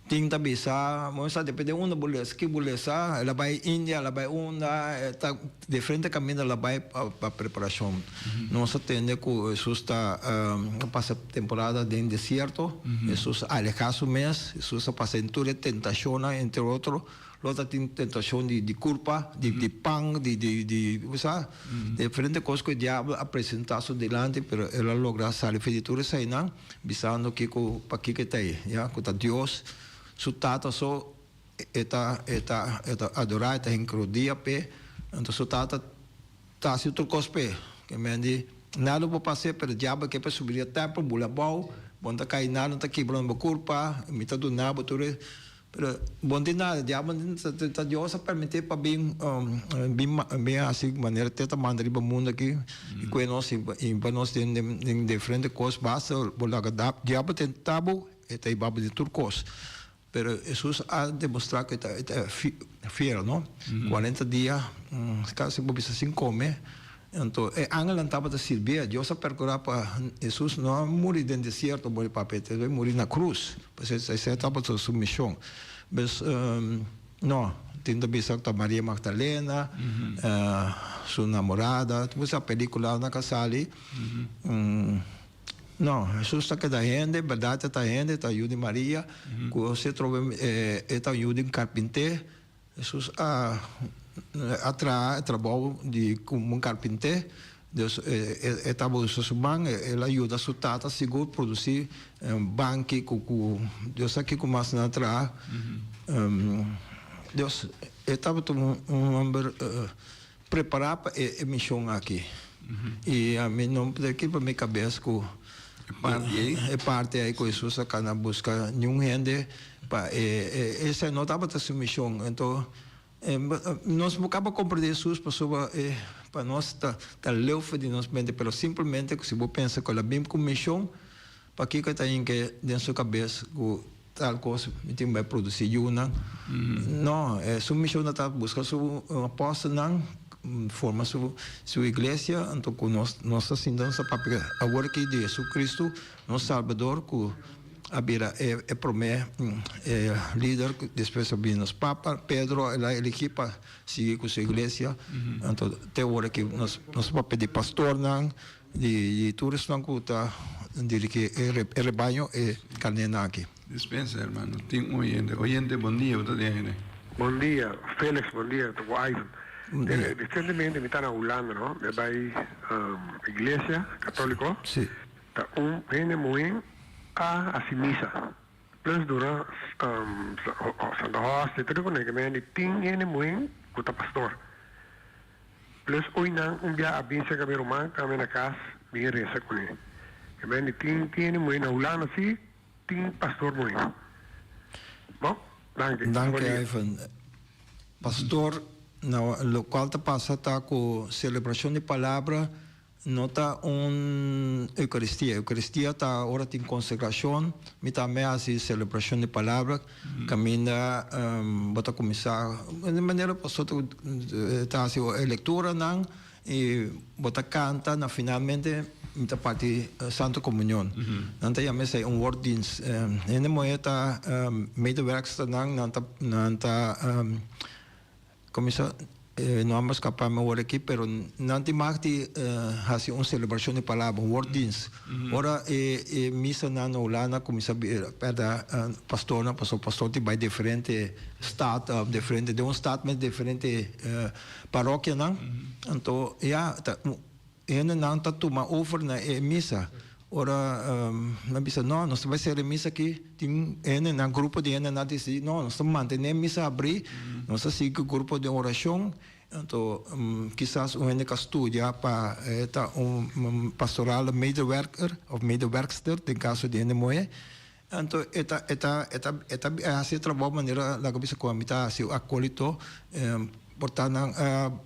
Tin ta bisa, bo sa depende unda bo lesa, ki bo lesa, el a bay India, el a bay unda, e ta diferente caminda el a bay pa pa preparacion. Nos a tende cu Hesus ta a pasa temporada den desierto, Hesus a aleha su mes, Hesus a pasa den tur e tentacionnan, entre otro. Lo ta tin tentashon di di kurpa, di di pan, di di di bo sa, diferente kos ku e diabel a presentá su dilanti, pero el a logra sali for di tur eseinan, bisando kiko pakiko e ta ei, ya, ku ta Dios su Tata so e ta e ta e ta adorá, e ta hinka rodia p'e, anto su Tata ta hasi tur kos p'e. Ke men di, nada lo por pas'é, pero diabel ke pa subi di e tèmpel, bula abou, bo no ta kai nada, no ta kibra bo kurpa, mi ta duna bo tur e. Pero bon di nada, diabel ta Dios a permiti pa bin bin bin hasi manera te ta manda riba mundo aki i kue nos i pa nos den den diferente kos basta bo laga diabel tenta bo e ta hiba bo den tur kos. Pero Hesus a demostra ku e ta e ta fiel no, 40 dia kasi bo bisa sin kome. Anto e angelnan tabata sirbié. Dios a perkurá pa Hesus no a muri den desierto, bo di papia, e ta muri na krus. Pasobra esei tabata su mishon. Bes, no, tin ta bisa ku ta Maria Magdalena, su namorada, tur esei pelikulanan ku a sali. No, Hesus ta keda hende, bèrdat e ta hende, e ta yu di Maria, ku Hosé trobe e ta yu di un karpinté. Hesus a a traha e trabou di komo un karpinté, dus e tabata usa su man, el a yuda su tata sigur produsí banki ku ku Dios sa kiko mas nan a traha. Dus e tabata un hòmber prepará pa e mishon aki. I ami no por kiba mi kabes ku e parti ei ku Hesus a kana buska niun hende pa e esei no tabata su mishon. Anto nos no kaba komprendé Hesus pasobra pa nos ta leu for di nos mente, pero simplemente ku si bo pensa ku el a bin ku mishon, Pakiko ta hinke den su kabes ku tal kos mi tin bai produsí yunan? No, su mishon ta buska su apòstelnan. forma su su iglesia, anto ku nos nos ta sinta nos ta papia awor aki di Jesucristo nos Salbador ku a bira e e promé e lider despues a bini nos papa Pedro el a eligi pa sigui ku su iglesia anto te awor aki nos nos ta papia di pastornan di di tur esnan ku ta dirigi e rebaño e karnénan aki. Dispensa hermano, tin un oyente. Oyente bon dia, bo ta den aire. Bon dia Felix, bon dia ta ku Ivan. Recientemente mi ta na Hulanda no, mi a bai iglesia catolico, ta un hende muhe a haci misa, plus duna Santa Hostia tur e cosnan ke men di tin hende muhe ku ta pastor, plus oy nan un bia a bin cerca mi ruman tambe na cas bin reza cune, ke men di tin hende muhe na Hulanda si. Tin pastor moe. Bon, danki. Danki Ivan. Pastor, na locual ta pasa ta cu celebracion di palabra no ta un Eucaristia. Eucaristia ta ora tin consagracion, mi tambe haci celebracion di palabra, caminda bo ta cuminsa di manera pastor ta haci e lecturanan, I bo ta kanta na finalmente mi ta parti Santo Komunion. Nan ta yama esei un woorddienst. Hende muhé ta medewerksternan, nan ta nan ta kuminsá e nòmber skapá mi awor aki, pero nan tin mag di hasi un selebrashon di palabra, un woorddienst. Ora e e misanan na Hulanda kuminsá bira pèrdè pastornan pasobra pastor tin bai diferente stat, diferente den un stat mes diferente Parokianan, anto ya ta hendenan ta tuma over na e misa. Ora nan bisa no, nos ta bai sera e misa aki, tin hendenan, grupo di hendenan ta disi no, nos ta mantene e misa abri, nos ta sigui ku grupo di orashon, anto kisas un hende ka studia pa e ta un pastorale medewerker of medewerkster den kaso di hende muhé. Anto e ta e ta e ta e ta hasi e trabou manera laga bisa ku ami ta hasi akolito por ta nan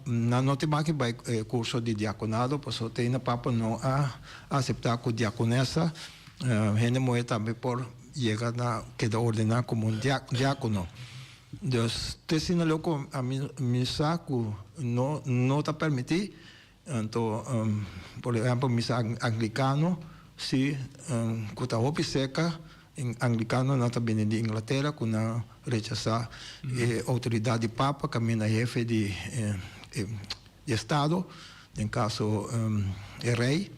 nan no tin maki bai e kurso di diakonado pasobra te na papa no a aseptá ku diakonesa hende muhé tambe por yega na keda ordená komo un diakono. Dus te asina lo ku ami mi sa ku no no ta permití. Anto, por ehempel, misa anglikano, si, ku ta hopi seka, anglikanonan ta bini di Inglatera ku nan rechasá e outoridat di papa kaminda hefe di estado, den kaso e rei,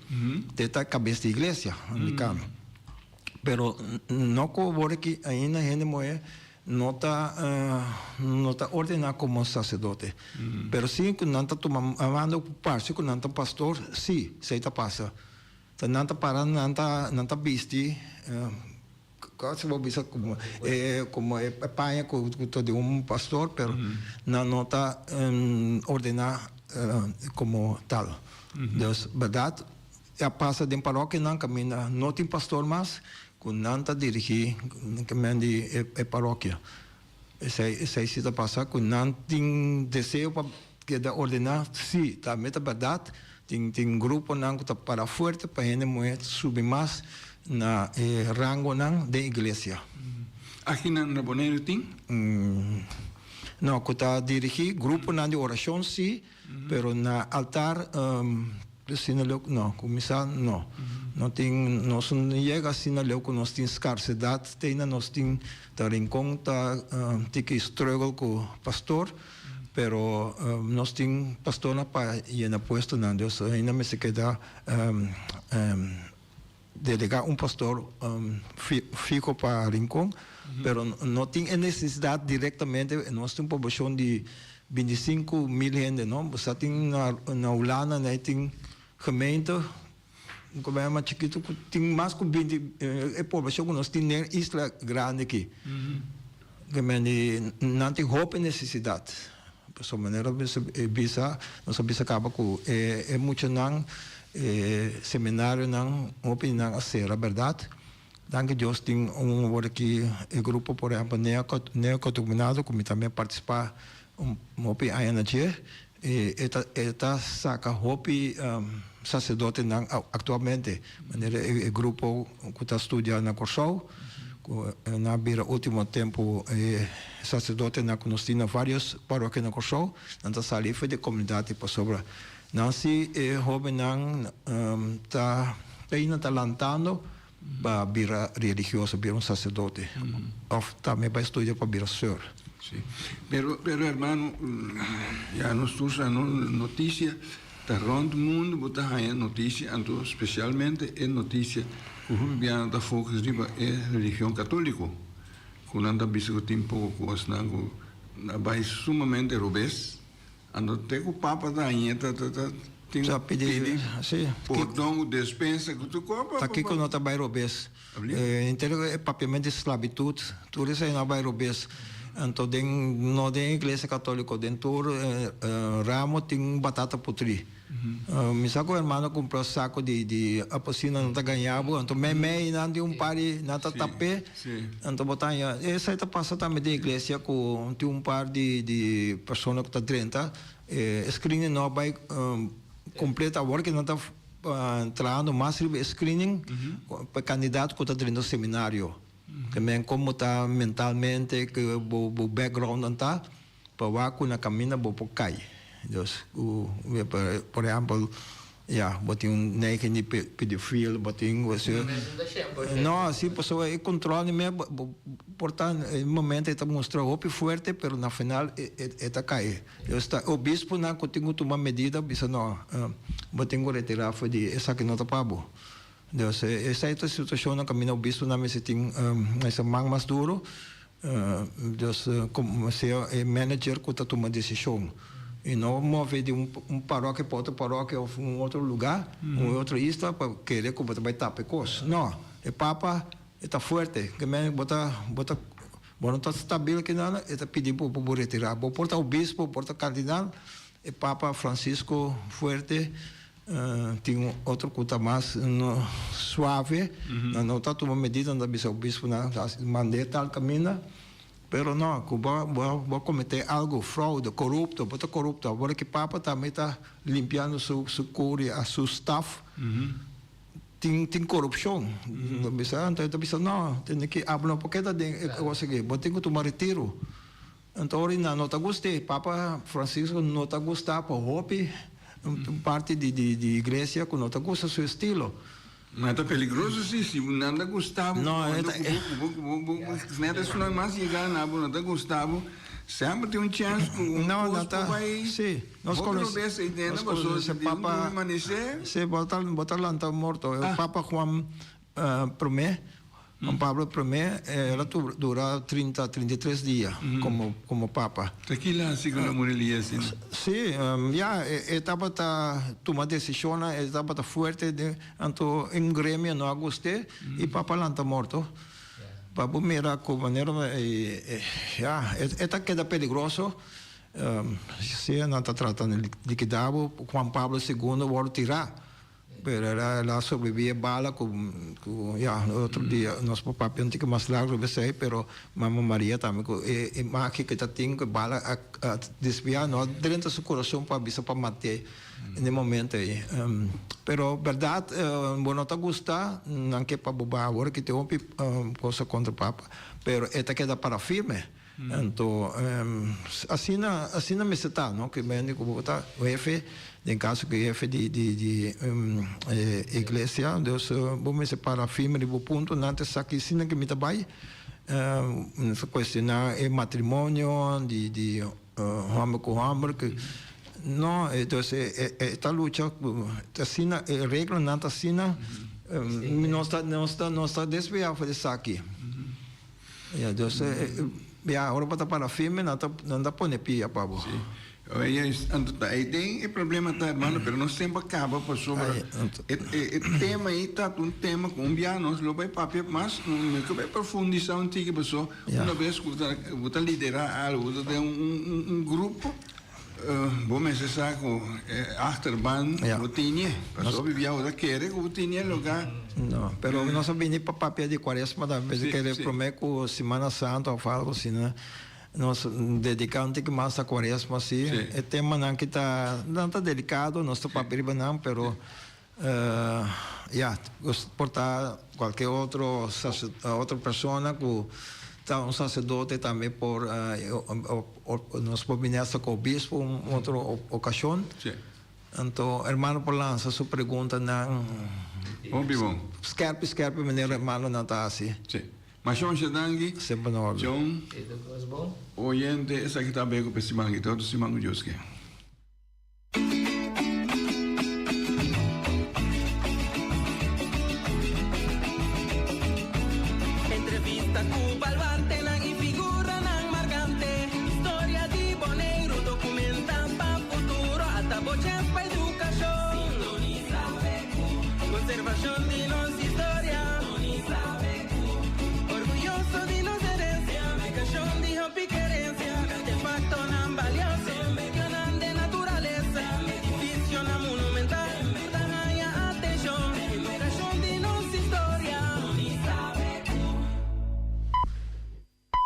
te ta kabes di iglesia anglikano. Pero no ku awor aki ainda hende muhé no ta no ta ordená komo saserdote. Pero si ku nan ta tuma manda ku parse ku nan ta pastor, si, esei ta pasa. Ta nan ta para nan ta nan ta bisti kos bo bisa komo e komo e paña ku ta di un pastor pero nan no ta ordená komo tal. Dus bèrdat A pasa den parokianan kaminda no tin pastor mas ku nan ta dirigí men di e parokia. Esei esei si ta pasa ku nan tin deseo pa keda ordená, si tambe ta bèrdat tin tin gruponan ku ta para fuerte pa hende muhé subi mas na e rangonan den iglesia. Aki na Boneiru tin? No, ku ta dirigí gruponan di orashon si, pero na altar. Asina leu no, kuminsá no. No tin, nos no yega asina leu ku nos tin skarsedat te ainda nos tin ta Rincon ta tiki struggle ku pastor, pero nos tin pastornan pa yena puestonan, dus ainda mester keda delegá un pastor fiho pa Rincon, pero no tin e nesesidat direktamente, nos tin un poblashon di 25.000 hende, no? Bo sa tin na na Hulanda nei tin gemeente, un gemeente mas chikitu ku tin mas ku binti e poblashon ku nos tin den isla grandi aki. Gemeente nan tin hopi nesesidat. Pasobra manera bisa, nos a bisa kaba ku e e muchanan e seminarionan hopi di nan a sera bèrdat. Danki Dios tin un awor aki e grupo por ehempel Neocatecumenado ku mi tambe a partisipá un hopi aña na dje e e ta e ta saka hopi saserdotenan aktualmente manera e grupo ku ta studia na Kòrsou. Ku nan a bira último tempu e saserdotenan ku nos tin na vários parokia na Kòrsou, nan ta sali for di e komunidat ei pasobra nan si e hóbennan ta ainda ta lantando pa bira religioso, bira un saserdote òf tambe bai studia pa bira sùr. Sí. Pero, pero hermano, ya nos tur sa no notisia ta rònt mundu bo ta haña notisia, anto spesialmente e notisia ku hopi biaha ta focus riba e religion katóliko, ku nan ta bisa ku tin poko kosnan ku a bai sumamente robes. Anto te ku papa ta haña ta ta ta tin Sa pidi pidi si pordon ku despensa ku tur kos pa Ta kiko no ta bai robes. Henter e papiamento di sklabitut tur esei no a bai robes. Anto den no den iglesia katoliko den tur ramo tin batata putri. Mi sa ku hermano kumpra sako di di aposina nan ta gaña bo anto mei mei nan tin un par di nan ta tap'é anto bo ta haña esei ta pasa tambe den iglesia ku tin un par di di persona ku ta drenta e screening no a bai kompleto awor ke nan ta trahando mas riba e screening pa e kandidato ku ta drenta seminario ke men komo ta mentalmente ke bo bo background nan ta. Pa wak ku na kaminda bo por kai. Dus ku por ehèmpel ya bo tin un neiging di pedofiel bo tin no si pasobra e kontrol di me bo por ta e momento e ta mustra hopi fuerte pero na final e ta kai. Dus ta e obisponan ku tin ku tuma medida bisa no bo tin ku retira for di esaki no ta pa bo. Dus esei ta situashonnan kaminda obisponan mester tin mester man mas duro. Dus como sea e manager cu ta tuma decision y no move di un parokia pa otro parokia of un otro lugar, un otro isla pa kere cu bo ta bay tapa e cos. No, e papa e ta fuerte, ke men bo ta bo ta bo no ta stabil kinan e ta pidi bo pa bo retira. Bo por ta obispo, bo por ta cardinal, e papa Francisco fuerte. Tin un otro ku ta mas suave, nan no ta tuma medida, nan ta bisa obisponan mand'é tal kaminda, pero no, ku bo bo a kometé algu, fraude, korupto, bo ta korupto, awor ki papa tambe ta limpiando su su kuria, su staf, tin tin korupshon, nan bisa, anto e ta bisa no, tene ki abo no por keda den e kos aki, bo tin ku tuma retiro. Anto ora nan no ta gust'é. Papa Francisco no ta gusta pa hopi parti di di iglesia ku no ta gusta su estilo. Ma ta peligroso si, si nan ta gusta bo, No, e ta ku bo ku bo net esun mas yega na bo no ta gusta bo, semper tin un chèns ku un No, kos nan ta por bai si, nos hopi konosé, robes ei den nos pasobra konosé di un Papa, manisé. si, bo ta bo ta lanta morto. Papa Juan Promé, Juan Pablo Promé, el a dura trinta, 33 dia como como papa. Ta kila hasi ku nan muri lia asina? Sí, ya, e tabata tuma desishonnan, e tabata fuerte den, anto un gremio no a gust'é i papa lanta morto. Pa bo mira ku manera ya, e ta keda peligroso, sea nan ta trata di likidá bo, Juan Pablo Segundo wòrdu tirá. Pero el a sobrevivi e bala cu cu ya otro dia nos por papia un tiki mas largo riba esey pero mama Maria tambe cu e e magia cu e ta tin cu e bala a a desvia no a drenta su curason pa bisa pa mate den e momento ey pero berdad bo no ta gusta nan ke pa bo baha awor ki tin hopi cosa contra papa pero e ta keda para firme. Anto asina asina mester ta no ke mende ku bo ta hefe den kaso ku hefe di di di e iglesia dus bo mester para firme riba bo punto nan ta sa ki asina ke mi ta bai nos ta kuestioná e matrimonio di di homber ku homber ku no entonces e ta lucha ku asina e reglanan ta asina nos ta nos ta nos ta desviá for esaki. Ya, dus ya, ora bo ta para firme, nan ta, nan ta pone pia pa bo. Sí. Oye, anto ta ei den e problema ta, hermano, pero no semper caba pasobra Ai, anto. e, e, e tema ei ta un tema cu un bia nos lo bay papia mas, mi ke bay profundisa un tiki paso Ya. una bes cu ta, bo ta lidera algo, bo ta den un, un, un grupo, Bo mester sa ku e achterban bo tine. Pasobra hopi bia bo ta kere ku bo tine e lugá. No, pero nos a bini pa papia di Kuaresma tambe. Mester kere promé ku Simana Santu òf algu asina. Nos dediká un tiki mas na Kuaresma si. E temanan ki ta, nan ta delikado, nos ta papia riba nan, pero. ya, por ta kualke otro otro persona ku ta un saserdote tambe por nos por bini hasta ku obispo un otro okashon. Anto hermano por lansa su preguntanan. Hopi bon. Skerpi skerpi manera hermanonan ta hasi. Sí. Mashon Shadangi. Semper na orde. John. E ta kos bon. Oyente, esaki ta beko pa e siman aki. Te otro siman ku Dios ke. Entrevista ku baluartenan i figuranan markante. Historia di Boneiru dokumenta pa futuro. Ata bo chèns pa edukashon. Sintonisa BQ. Konservashon di nos.